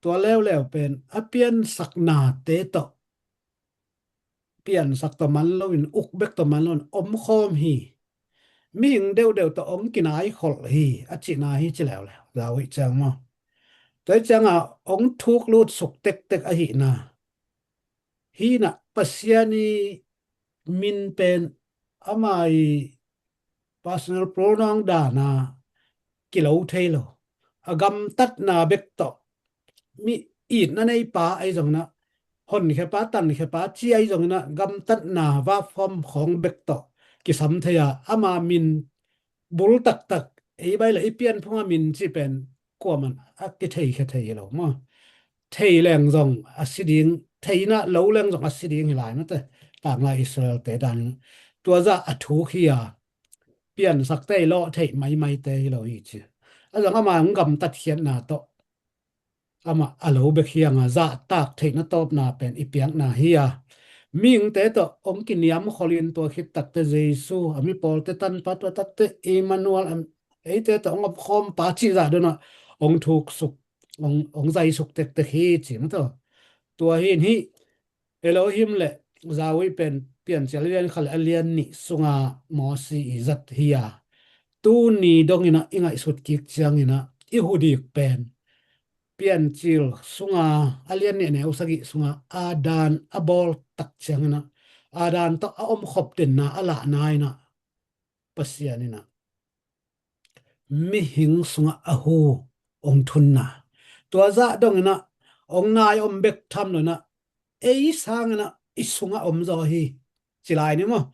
Tua leuleu pen a piansaknate tawh piansak tawh man loin, uk bek tawh man loin omkhawm hi. Mihing deuhdeuh tawh hong kinaikholh hi a cihna hi ci leuleu. Yahweh ciang maw. Tua hi cianga hong thuk lut suk tektek ahihna hi inah Pasian i min pen ama i personal pronoun dana kilo thei lo. A gamtatna bek tawh, mi itna neipa ahi zonginah, honkhiapa, tankhiapa ci ahi zonginah gamtatna verb form khawng bek tawh kisam thei a, ama min bul taktak, ei baih le i pianphunga min cih pen kuaman a kitheikhia thei hi lo maw. Thei leng zong a si ding, thei inah lo leng zong a si ding hi lai mate. Tanglai Israel-te dan inah tua zah a thuk hi a, piansakte i lawh theih maimaite hi lo hi ci. A zong ama hong gamtatkhiatna tawh amah a lo bek hi a, zahtak theihna tawpna pen i piakna hi a, mihingte tawh hong kiniamkholhin tua khit takte Jesu, a mipawlte tanpa, tua takte Emmanuel, a, eite tawh hong omkhawmpa cih zah donah hong thuksuk, hong, hong zaisuk tektek hi ci mataw. Tua hi in hih Elohim le Yahweh pen Piancil a lian khat le a lian nih sunga Mosi i zat hi a, tuni donginah i ngaihsut kik cianginah i hudik pen Piancil sunga a lian nih a neu sagih sunga Adam a bawl tak cianginah Adam tawh a omkhop denna a lahna inah Pasian inah mihing sungah a hu hong thunna. Tua zah donginah hong nai om bek tham loinah ei sanginah i sungah om zaw hi. Ci lai ni maw.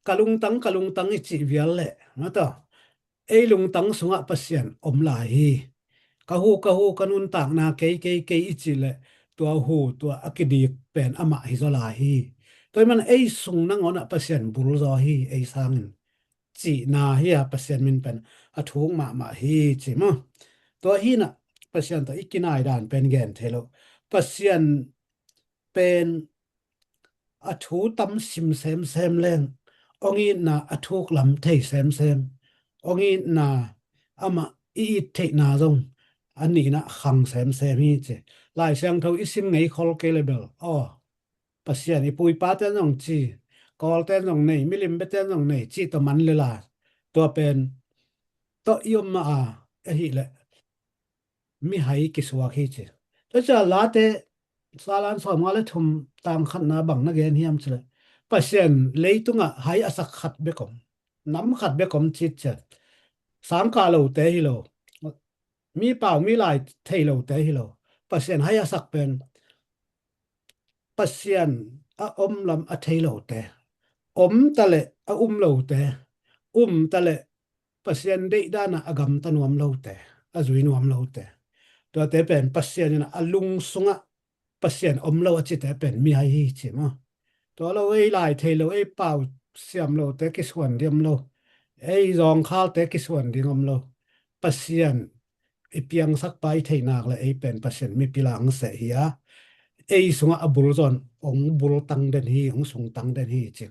Ka lungtang, ka lungtang i cih vial leh mataw, ei lungtang sungah Pasian om lai hi. Ka hu, ka hu, ka nuntakna kei, kei, kei i cih leh tua hu, tua a kidik pen amah hi zaw lai hi. Tua i man ei sung nangawnah Pasian bul zaw hi, ei sangin. Cihna hi a, Pasian min pen a thuk mahmah hi ci maw. Tua hinah Pasian tawh i kinai dan pen gen thei lo. Pasian pen a thu tam sim semsem leng, hong itna a thuk lam thei semsem, hong itna amah i it theihna zong a nihnah khang semsem hi ci. Lai Siangtho i sim ngei khol kei le bel, aw, Pasian i puipate'n zong ci, Kawlte'n zong nei, milim bete'n zong nei, cih tawh man le la, tua pen tawh i om mah a, ahih leh mihai kisuak hi ci. Tua ciah Late, Salan sawmnga le thum, tang khatna bang na gen hiam cih leh, Pasian leitungah hai a sak khat bek om, nam khat bek om cih ciat, sangkah lote hi lo, mi pau mi lai thei lote hi lo, Pasian hai a sak pen Pasian a om lam a thei lote, om ta leh a um lote, um ta leh Pasian deihdan ah a gamta nuam lote, a zui nuam lote, tuate pen Pasian in a lung sungah Pasian om lo a cite pen mihai hi ci maw. Tua lo ei lai thei lo, ei pau siam lote kisuan ding om lo, ei zawngkhalte kisuan ding om lo. Pasian i piangsakpa i theih nak le ei pen Pasian mipi lang seh hi a, ei sungah a bul zawn hong bul tang den hi, hong sung tang den hi ci.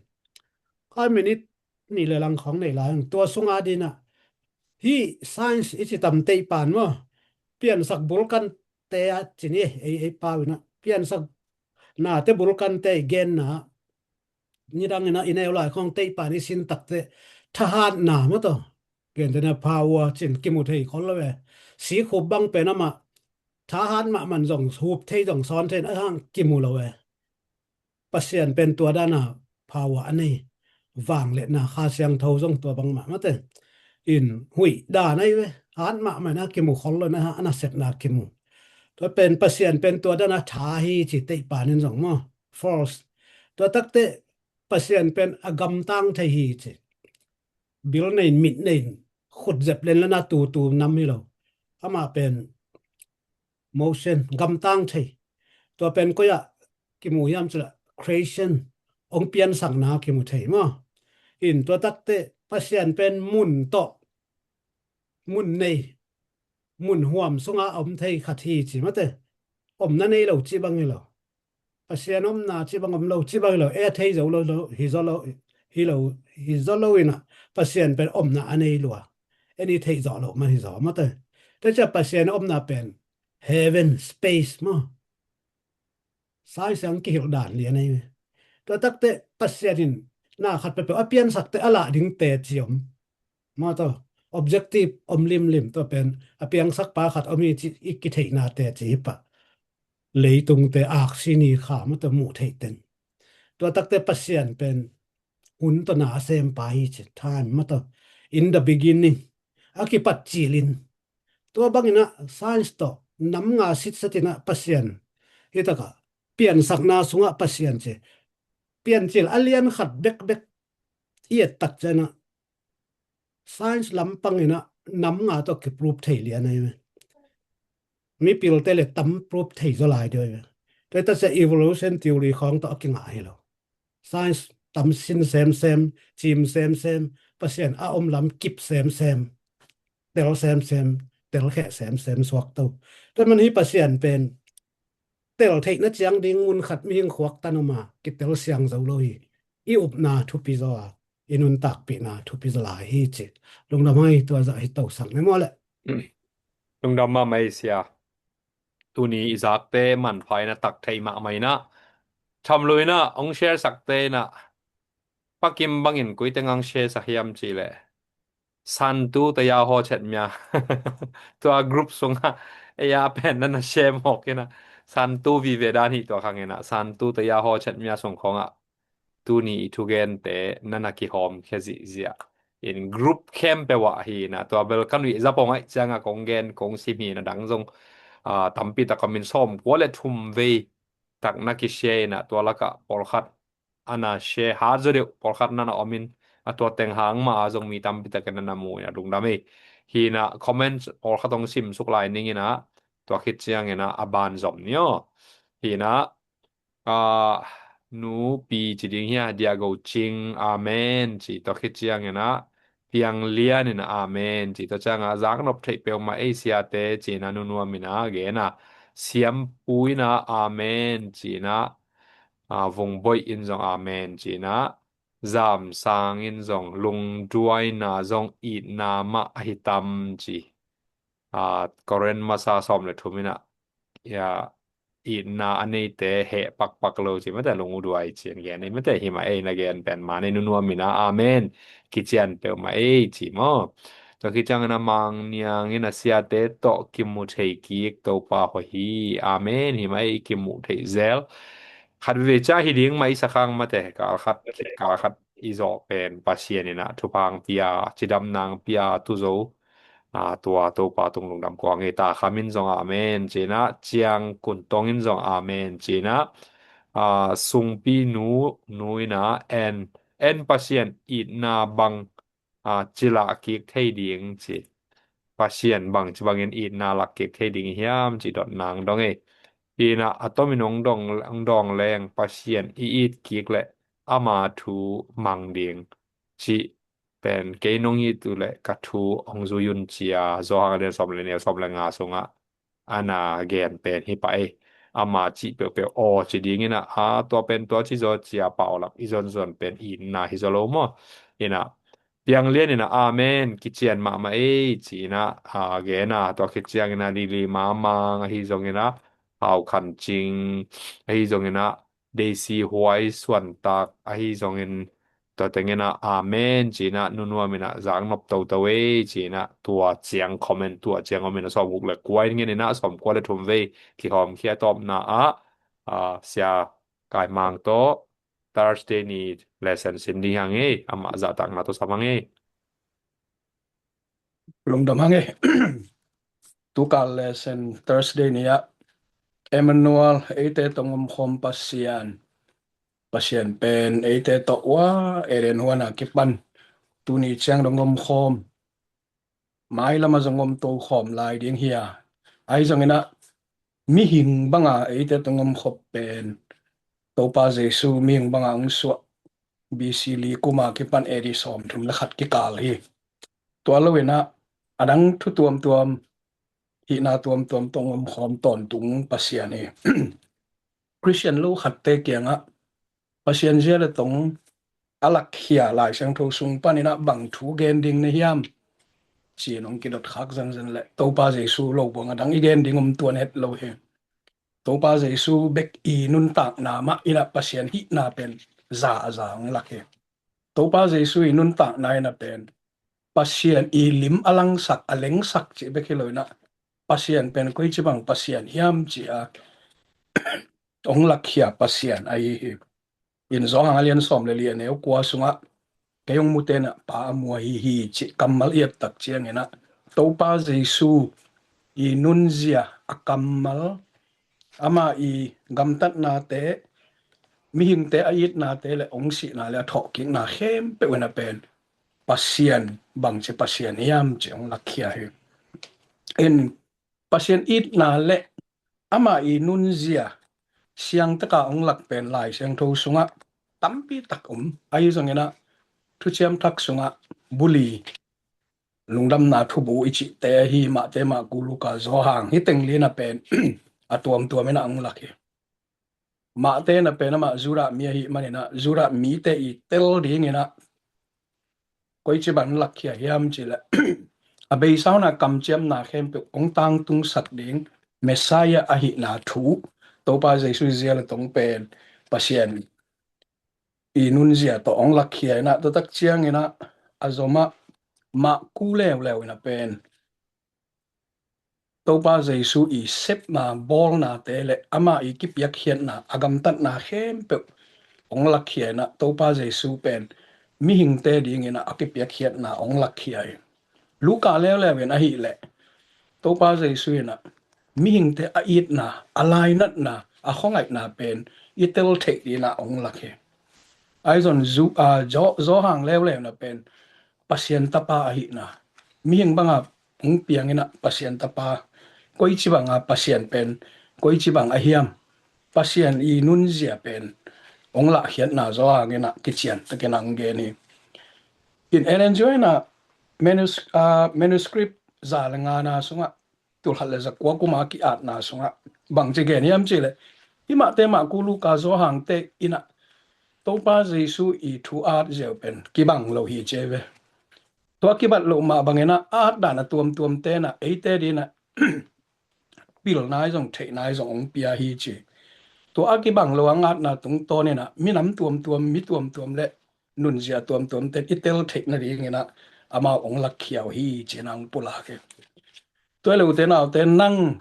Kha minit nih le lang khawng nei lai ung. Tua sungah dinah hih science i ci tam teih pan maw, piansak bulkante a ci ni, ei, ei pau inah piansak nate bulkante i genna, nidang inah i neu lai khawng teih pan i sin takte thahatna maw taw, gentehna power cin kimu thei khol lo ve. Sikhup bang pen amah thahat mahmah zong hup thei zong sawn thei in a hang kimu lo ve. Pasian pen tua dana power a nei. Vangliatna, Kha Siangtho zong tua bangmah mate. In huih dan ahi ve. Hat mahmah na kimu khol lo na, a nasepna kimu. Tua pen Pasian pen tua dana tha hi ci teih panin zong maw. Force. Tua takte Pasian pen a gamtang thei hi ci. Bil nei in, mit nei in, khut zep len lana tutu nam hi lo. Amah pen motion, gamtang thei. Tua pen koi ah kimu hiam cih leh creation, hong piansakna kimu thei maw. In tua takte Pasian pen mun tawh, mun nei, mun huam sunga a om thei khat hi ci mate. Omna nei lo cih bang hi lo. Pasian omna cih bang om lo, cih bang hi lo. E thei zo lo, lo, hi zo lo, hi lo, hi zo lo inah Pasian pen omna a nei lua. En i theih zawh loh mah hi zaw mate. Tua ciah Pasian omna pen heaven, space maw. Science ang kihilh dan lian ahi ve. Tua takte Pasian in na khat peuhpeuh a piansakte a lah ding teci om. Maw taw, objective om limlim, tua pen a piangsakpa khat om hi ci i kitheihna teci hi pah. Leitungte aksi ni kha maw taw muh theih teng. Tua takte Pasian pen hun tawh na a sempa hi ci, time maw taw. In the beginning, a kipat cilin. Tua bangin ah science tawh nam nga sitset in ah Pasian, hi takah piansakna sungah Pasian ci. Piancil a lian khat bekbek i et tak ciangin ah science lampang in ah nam nga tawh kiproof thei lian ahi ve. Mipilte le tam proof thei zaw lai deuh ahi ve. Tua hi tak ciang evolution theory khawng tawh a kingah hi lo. Science tam sin semsem, cim semsem, Pasian a om lam kip semsem, tel semsem, telkheh semsem suak to. Tua man hi Pasian pen tel theihna ciang ding mun khat mihing khuak tan om a, kitel siang zo lo hi. I upna thupi zaw a, i nuntakpihna thupi zaw lai hi ci. Lungdam hoi, tua zah hi tosak ne maw le. Lungdam mahmah ei sia. Tuni i zakte manpha in a tak thei mahmah in a, tham lo in a hong share sakte in a, Pa Kim bangin koi teng ang share sak hiam cih leh Santu taya ho chet mia. Tua group sungah ei a pen nan a share mawk in a, Santu vive dan hi tua khang in a, Santu taya ho chet mia sung khawngah tuni i thugente nan a kihawm khia zihziah in group khempeuh ah hi in a, tua bel ka nuih zap hong aih ciangah kong gen kong sim hi in a, dang zong, ah, tampi tak a min sawmkua le thum vei tak na kisia in a, tua lakah pawlkhat a na share hat zaw deuh, pawlkhat nan a om in a, tua teng hang mah a zong mi tampi takin nan a mu in a, lungdam ei. Hi in a comment pawlkhat hong sim suk lai ning in a, tua khit ciangin a, a ban zom ni aw. Hi in a, ah, Nu Pi ci ding hia, Dia Go Cing, amen ci, tua khit ciangin a, Piang Lian in a, amen ci, tua ciangin a, Zaknop theih peuhmah ei siate ci in a, Nu Nuam in a gen a, Siam Pu in a, amen ci in a, ah, Vung Boih in zong amen ci in a, Zam Sang in zong, Lungduaina zong itna mah ahi tam ci. Ah, Korean masa sawm le thum in a, ya, itna a neite heh pakpak lo ci mate, lung u duai ci an gen ei mate, hi mah ei na gen pen mah nei, Nu Nuam in a, amen kician peuhmah ei ci maw. Tua khit ciangin a, Mang Niang in a, siate tawh kimu thei kik Topa hoih hi, amen, hi mah ei, kimu thei zel. Khat veve cia hi ding mah i sa khang mate, kal khat, kal khat i zawh pen Pasian in a thupha hong pia, cidamna hong pia, tu zo, ah, tua Topa tung lungdam kua ngei. Ta Kham in zong amen ci in a, Ciang Kun Tong in zong amen ci in a, ah, Sungpi Nu, Nu in a, en, en Pasian itna bang, a, ci lak kik thei ding ci. Pasian bangci bangin itna lak kik thei ding hiam ci dot nang dong ei. Ina a tomin hong dong, hong dong leng Pasian i it kik le ama thu mang ding ci pen kei nong it uh le ka thu hong zui un cia Johan a lian sawm le nih, sawm le nga sungah ana gen pen hi pah ei. Ama cih peuhpeuh aw ci dingin a, a tua pen tua ci zaw cia paulap i zonzon pen itna hi zaw lo maw? Ina piang lian ina amen kician mahmah ei ci ina a gen a, tua khit ciangin a Lili Mamang ahi zongin a Hau Khan Cing ahi zongin a Daisy Huai Suan Tak ahi zongin tua tengin a amen ci ina nunuam ina zak nop toto ei ci ina tua ciang comment tua ciang om ina sawm guk le kua in ngen ina sawm kua le thum vei kihawm khia tawpna ah, a, Sia Kai Mang tawh Thursday ni lesson sin ding hang ei, amah zahtakna tawh sam hang ei. Lungdam hang ei. Tukal lesson Thursday ni ah Emmanuel, eite tawh om khawm Pasian. Pasian pen eite tawh ua Eden huan a kipan tuni ciang dong om khawm, mailama zong om to khawm lai ding hi a. Ahi zongin a mihing banga eite tawh om khop pen Topa Jesu mihing banga hong suah B C li kuma kipan A D sawm thum le khat kikal hi. Tua lo ina a dang thu tuamtuam, hihna tuamtuam tawh om khawm tawntung Pasian hi. Christian lo khatte kiangah Pasian zia le tong a lakkhia Lai Siangtho sung panin a bang thu gen ding na hiam ci-in hong kidot khak zenzen le Topa Jesu lo buang a dang i gen ding om tuan het lo hi. Topa Jesu bek i nuntakna mah ina Pasian hihna pen za a za hong lak hi. Topa Jesu i nuntakna ina pen Pasian i lim a langsak a lengsak cih bek hi lo ina Pasian pen koici bang Pasian hiam ci a hong lakkhia Pasian ahi hi. In Johan a lian sawm le li a neu kua sungah kei hong mute na Pa a mu ahi hi cih kammal i et tak ciangin a Topa Jesu i nunzia a kammal, ama i gamtatnate, mihingte a itnate le hong sihna le a thawhkikna khempeuh ina pen Pasian bangci Pasian hiam ci hong lakkhia hi. In Pasian itna le ama i nunzia siangtaka hong lak pen Lai Siangtho sungah tampi tak om. Ahi zongin a Thuciam Thak sungah buli lungdamna thubu i cihte ahi Mahte, Maku, Luka, Johan hi teng li ina pen a tuamtuam ina hong lak hi. Mahte na pen amah Judah mi ahi manin a Judah mite i tel dingin a koici bang lakkhia hiam ci le a beisa hona kamciamna khempeuh hong tangtungsak ding Messiah ahihna thu Topa Jesu zia le tong pen Pasian i nunzia tawh hong lakkhia ina tua tak ciangin a a zomah Maku leuleu ina pen Topa Jesu i sepna bawlnate le ama i kipiakkhiatna a gamtatna khempeuh hong lakkhia ina Topa Jesu pen mihingte dingin a kipiakkhiatna hong lakkhia hi. Luka leuleu in ahih leh Topa Jesu ina mihingte a itna, a lainatna, a khuangaihna pen i tel theih dingin a hong lak hi. Ahi zong Zu-, a, Jo-, Johan leuleu ina pen Pasian Tapa ahihna, mihing banga hong piang ina Pasian Tapa, koici banga Pasian pen koici bang a hiam, Pasian i nunzia pen hong lahkhiatna Johan ina kician takin a hong gen hi. In Ellen G. White ina manus-, a, manuscript za le ngana sungah tulkhat le zakua kuma ki-atna sungah bangci gen hiam ci le hih Mahte, Maku, Luka, Johan te ina Topa Jesu i thu at ziau pen kibang lo hi ci ve. Tua kibat loh mah bangin a at dan a tuamtuamte na eite dingin a pilna i zong theihna i zong hong pia hi ci. Tua a kibang lo a ngatna tungtawn ina minam tuamtuam, mi tuamtuam le nunzia tuamtuamte i tel theih nadingin a amau hong lakkhia uh hi ci-in a hong pulak hi. Tua hi le ute naute nang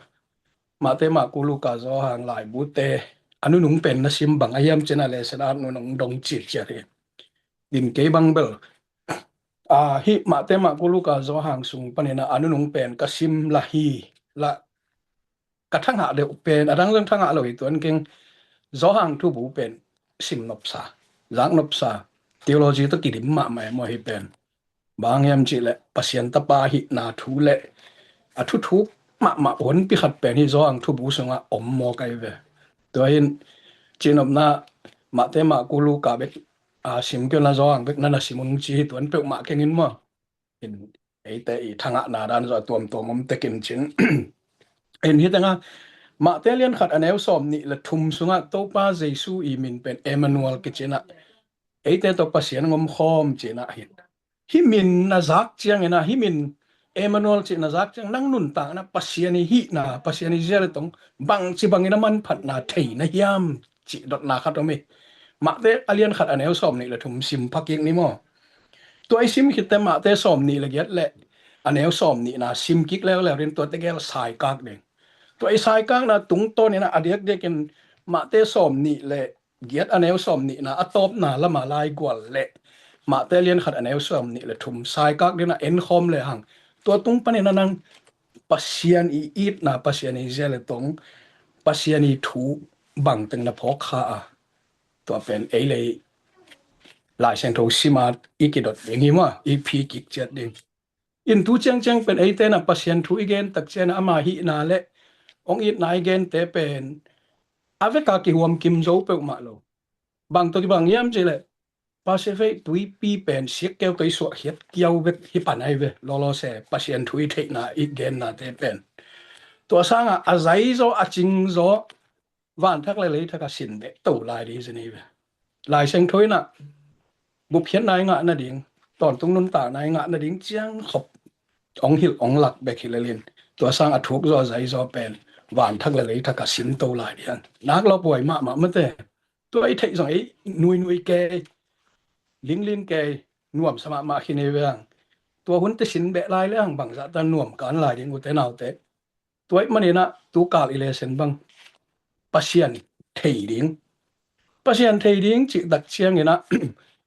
Mahte, Maku, Luka, Johan laibute a nunung pen na sim bang a hiam ci-in a lesson at nunung dong citciat hi. In kei bang bel a hih Mahte, Maku, Luka, Johan sung panin a nunung pen ka sim lah hi lah ka thangah deuh pen a dang zong thangah lo hi tuan keng. Johan thubu pen sim nopsa, zak nopsa, theology tawh kidim mahmah e maw hi pen. Bang hiam cih leh Pasian tapa hihna thu le a thuthuk mahmah honpi khat pen hih Johan thubu sungah om mawk ahi ve. Tua hin cinopna Mate, Marku, Luka bek a sim kei un la, Johan bek na na sim un ci hi, tuan peuhmah keng in maw. In eite i thangahna dan zawh a tuamtuam om tek in cin. In hih tengah Mate lian khat a neu sawm nih le thum sungah Topa Jesu i min pen Emmanuel kicinah, eite tawh Pasian hong om khawm cinah hin. Hih min na zak ciangin ah, hih min Emmanuel cih na zak ciang, nang nuntakna Pasian i hihna, Pasian i zia le tong bangci bangin a manphatna thei na hiam cih dotna khat om hi. Mate a lian khat a neu sawm nih le thum sim pha kik ni maw. Tua i sim khitte Mate sawm nih le giat le a neu sawm nihna sim kik leuleu ding, tuate gel saikak ding. Tua i saikakna tungtawn in ah a diakdiakin Mate sawm nih le giat a neu sawm nihna a tawpna lama laigual le Mate lian khat a neu sawm nih le thum saikak ding a enkhawm le hang, tua tung panin a nang Pasian i itna, Pasian i zia le tong, Pasian i thu bangteng na phawk kha a, tua pen ei le ei Lai Siangtho sima i kidot ding hi maw, i phi kik ciat ding. In tu ciangciang pen eite na Pasian thu i gen tak ciang ama hihna le hong itna i gente pen a veka kihuam kim zo peuhmah lo. Bang tawh kibang hiam cih leh Pacific tuipi pen sikkeu tawh i suahkhiat kiau vek hi pan ahi ve. Lawlawse Pasian thu i theihna i gennate pen tua sangah a zaizaw a cingzaw vanthak le leithak a sin beh to lai ding hi zen hi ve. Lai Siangtho in ah gupkhiatna i ngah nading, tawntung nuntakna i ngah nading ciang khop hong hilh hong lak bek hi lelin, tua sang a thuk zaw a zaizaw pen vanthak le leithak a sin to lai ding. Nak lawpuai mahmah mate. Tua i theih zong ei nuinui kei, linglin kei, nuamsa mahmah khin hi ve ang. Tua hunte sin beh lai le ang bangzah ta nuam kan lai ding ute naute. Tua ahih manin ah tu kal i lesson bang Pasian thei ding, Pasian thei ding cih tak ciangin ah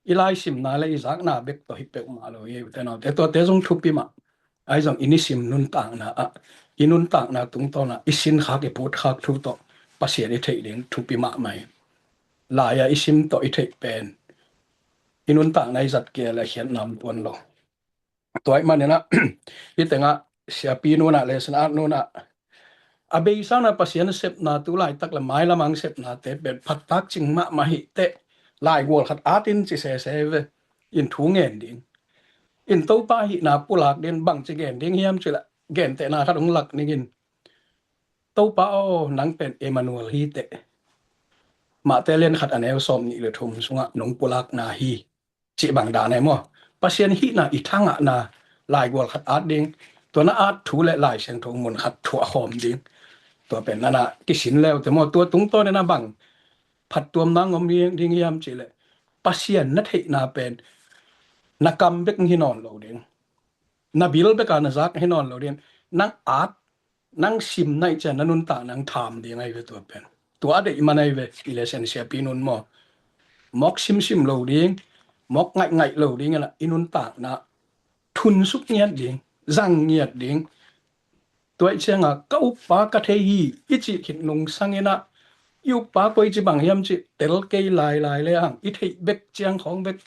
i laisimna le i zakna bek tawh hi peuhmah lo hi ute naute. Tuate zong thupi mah. Ahi zong i nisim nuntakna ah, i nuntakna tungtawn ah i sinkhak i putkhak thu tawh Pasian i theih ding thupi mahmah hi. Lai-ah i sim tawh i theih pen i nuntakna i zat kei le khiatna om tuan lo. Tua ahih manin ah hih tengah siapi nunah, lesson at nunah a beisa na Pasian sepna tu laitak le mailam ang sepnate pen phattak cing mahmah hi teh, laigual khat at in ci sese ve. In thu ngen ding, in Topa hihna pulak ding, bangci gen ding hiam cih leh gentehna khat hong lak ning in, Topa aw, nang pen Emmanuel hi teh, Mate lian khat a neu sawm nih le thum sungah nong pulakna hi, cih bang dan ahi maw. Pasian hihna i thangahna laigual khat at ding, tua na at thu le Lai Siangtho mun khat thuah khawm ding. Tua pen nana kisin leute maw, tua tungtawn in a bang phattuam nang om ding hiam cih leh Pasian na theihna pen na kam bek hi nawn lo ding, na bil beka na zak hi nawn lo ding, nang at, nang sim naih cian na nuntak nang tham ding ahi ve tua pen. Tua a deih man ahi ve i lesson siapi nun maw. Mawk simsim lo ding, mawk ngaihngaih lo ding in ah i nuntakna thunsuk ngiat ding, zang ngiat ding. Tua ih cianga ka uppa ka thei hi i cih khit nungsang in ah i uppa koici bang hiam cih tel kei lailai le ang i theih bek ciang khawng bek,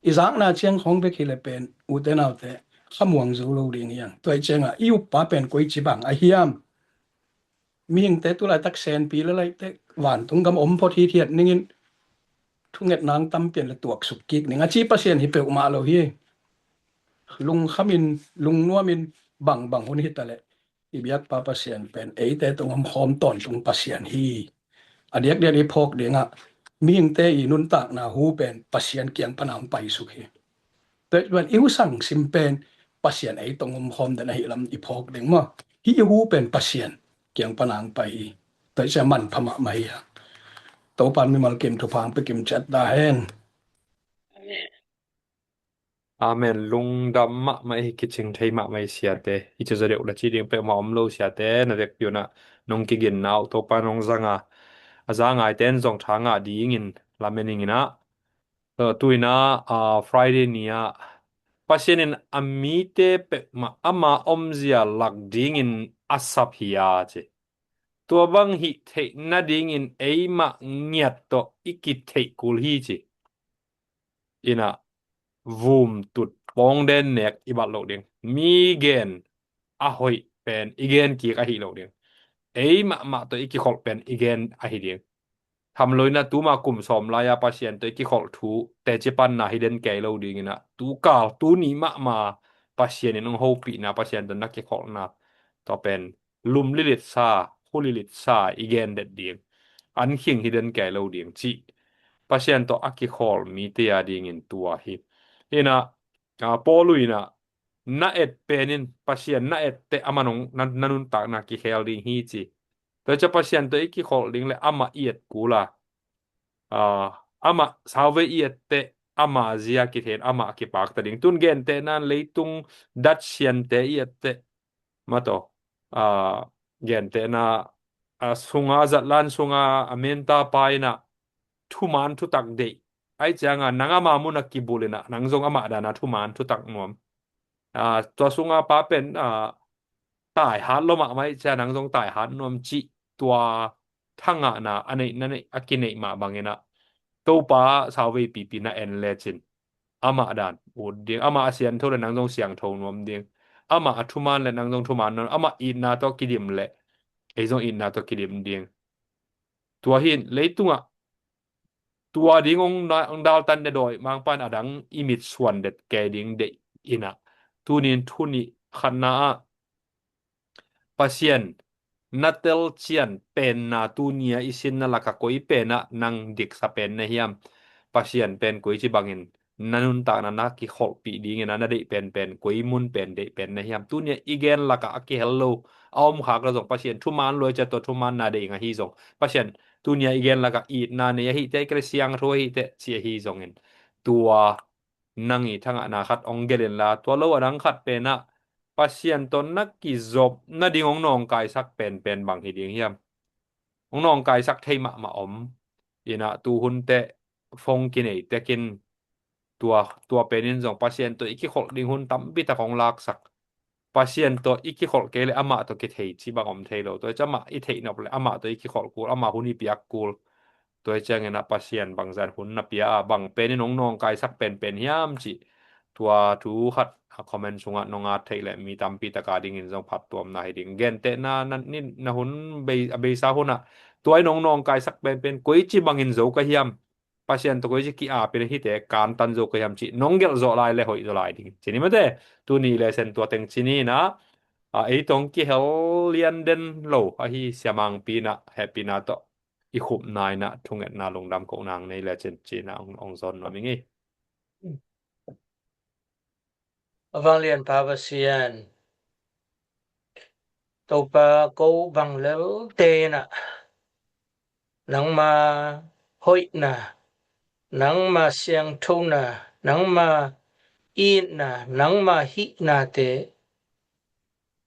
i zakna ciang khawng bek hi le pen ute naute khamuang zo lo ding hi ang. Tua ih cianga i uppa pen koici bang a hiam? Mihingte tu laitak senpi le laitak vantung gam om phot hithiat ningin thungetna ang tampian le tuaksuk kik ning a ci Pasian hi peuhmah lo hi. Lungkhamin, lungnuamin, bangbang hun hitaleh i biakpa Pasian pen eite tungah om khawm tawntung Pasian hi. A diakdiak i phawk dingah mihingte i nuntakna hu pen Pasian kiang pana hong paisuk hi. Tua ih pen i husang sim pen Pasian ei tong om khawm den ahi lam i phawk ding maw. Hih i hu pen Pasian kiang pana hong pai hi. Tua ih cia manpha mahmah hi a. Topan mimal kim thupha hong pia kim ciat ta hen. Amen. Lungdam mahmah hi, kicing thei mahmah hi siate. Hi cu za deuh na ci ding peuhmah om lo siate, na vekpi unah nong kiginna uh Topa nong zanga, a za ngaite in zong tha ngah dingin lamen inginah, tuinah Friday ni ah Pasian in a mite peuhmah ama omzia lak dingin a sap hi a ci. Tua bang hih theih nadingin eimah ngiat tawh i kitheih kul hi ci. Inah vumtut pawng den nek i bat loh ding. Mi gen a hoih pen i gen kik ahi lo ding. Ei mahmah tawh i kikholh pen i gen ahi ding. Tham loin ah tuma kum sawm lai-a Pasian tawh i kikholh thu teci panna hi den kei lo dingin ah, tu kal, tuni mahmah Pasian in hong hopihna, Pasian tawh na kikholhna, tua pen lum lilitsa, khu lilitsa i gen det ding. An khing hi den kei lo ding cih Pasian tawh a kikholh mite a dingin tua hi. Inah, a, Paul in ah, na et pen in, Pasian na et teh amah nong, na, na nuntakna kikhel ding hi ci. Tua ciang Pasian tawh i kikholh ding le amah i et kul a, a, amah sauvei i et teh amah zia kithei in amah a kipakta ding. Tun gentehna in leitung dat siante i et teh, mataw, a, gentehna, a, sunga zatlan sunga a menta pa in ah thuman thutak deih. Ahi cianga nang ama mun a kibulh in ah nang zong amah dana thuman thutak nuam. A, tua sunga pa pen, a, taihat lo mahmah ahi cia nang zong taihat nuam cih tua thangahna a neih, na neih, a kineih mah bangin ah Topa sauvei pipi na en lecin amah dan ut ding, amah a siangtho le nang zong siangtho nuam ding, amah a thuman le nang zong thuman nuam, amah itna tawh kidim le ei zong itna tawh kidim ding. Tua hi in leitungah tua ding hong na, hong daltan de dawi mangpan a dang i mit suan det kei ding deih in ah, tunin thu nih, khatna ah Pasian na telcian penna tunia i sinna lakah koi penah nang diksa pen na hiam? Pasian pen koici bangin na nuntakna na kikholhpih dingin ah na deih penpen, koi mun pen deih pen na hiam? Tunia i gen lakah a kihel lo a om khak lo zong, Pasian thuman lua i cia tua thuman na deih ing ahi zong, Pasian tunia i gen lakah itna nei ahi teh, kei le siangtho ahi teh ci ahi zongin, tua nang i thangahna khat hong gelh inla, tua lo a dang khat penah Pasian tawh na kizop nading hong nawngkaisak penpen bang hi ding hiam? Hong nawngkaisak thei mahmah om in ah, tu hun teh phone kinei tekin tua, tua pen in zong Pasian tawh i kikholh ding hun tampi tak hong laksak. Pasian tawh i kikholh kei le amah tawh kithei ci bang om thei lo. Tua hi ciang amah i theih nop le amah tawh i kikholh kul, amah hun i piak kul. Tua hi ciangin ah Pasian bangzah in hun na pia a, bang pen in hong nawngkaisak penpen hiam cih, tua thu khat a comment sungah nong at theih le mi tampi tak a dingin zong phattuamna hi ding. Gentehna na, ni, na hun bei, a beisa hunah tua in hong nawngkaisak penpen koici bangin zo ka hiam? Pasian tawh koici ki-ap in hihte kantan zo ka hiam cih nong gelh zawh lai le hoih zaw lai ding ci ni mate. Tuni lesson tua teng ci ni in ah, a, ei tawh hong kihel lian den lo ahi Sia Mangpi in ah hehpihna tawh i khupna in ah thungetna lungdam kohna nei lecin ci in ah hong, hong zawn nuam ing ei. A vanglianpa Pasian, Topa, ko bang lelte in ah nangma hoihna, nangma siangthona, nangma itna, nangma hihnate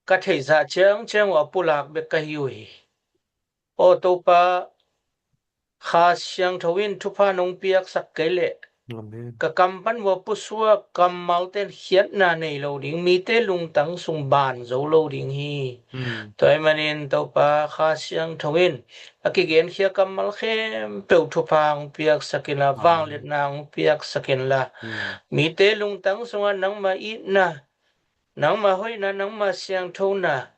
ka theihzah ciangciang uh a pulak bek ka hi uh hi. Aw Topa, Kha Siangtho in thupha nong piaksak kei leh, Amen, ka kam pan uh a pusuak kammalte in khiatna nei lo ding, mite lungtang sung ban zo lo ding hi. Mm. Tua ahih manin Topa, Kha Siangtho in a kigenkhia kammal khempeuh thupha hong piaksak inla, Amen, vangliatna hong piaksak inla, mm, mite lungtang sungah nangma itna, nangma hoihna, nangma siangthona,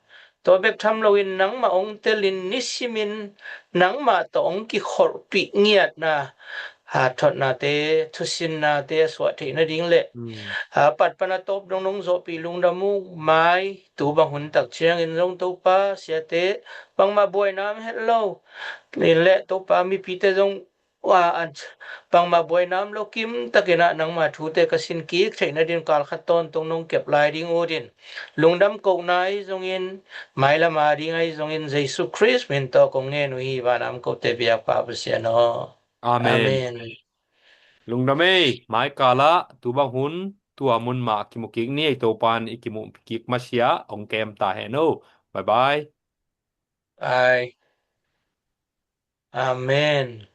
tua bek tham loin nangmah hong telin nisimin nangmah tawh hong kikholhpih ngiatna, a, thotnate, thusinnate a suah theih nading le, mm, a, pat pan a tawp dong nong zawhpih lungdam uh mai. Tu bang hun tak ciangin zong Topa, siate bangmah buaina om het lo in le Topa, mipite zong ua an bangmah buaina om lo kimtakin ah nangma thute ka sin kik theih nadin kal khat tawntung nong kep lai ding uh din, lungdam kohna ahi zongin, mailam a ding ahi zongin, Jesu Khrist min tawh kong ngen uh hi, vanam kote biakpa Pasian aw. Amen. Amen. Lungdam ei, mai kal ah tu bang hun, tua mun mah kimu kik ni ei. Topa in i kimuh kik masiah hong kem ta hen aw. Bye bye. Bye. Amen.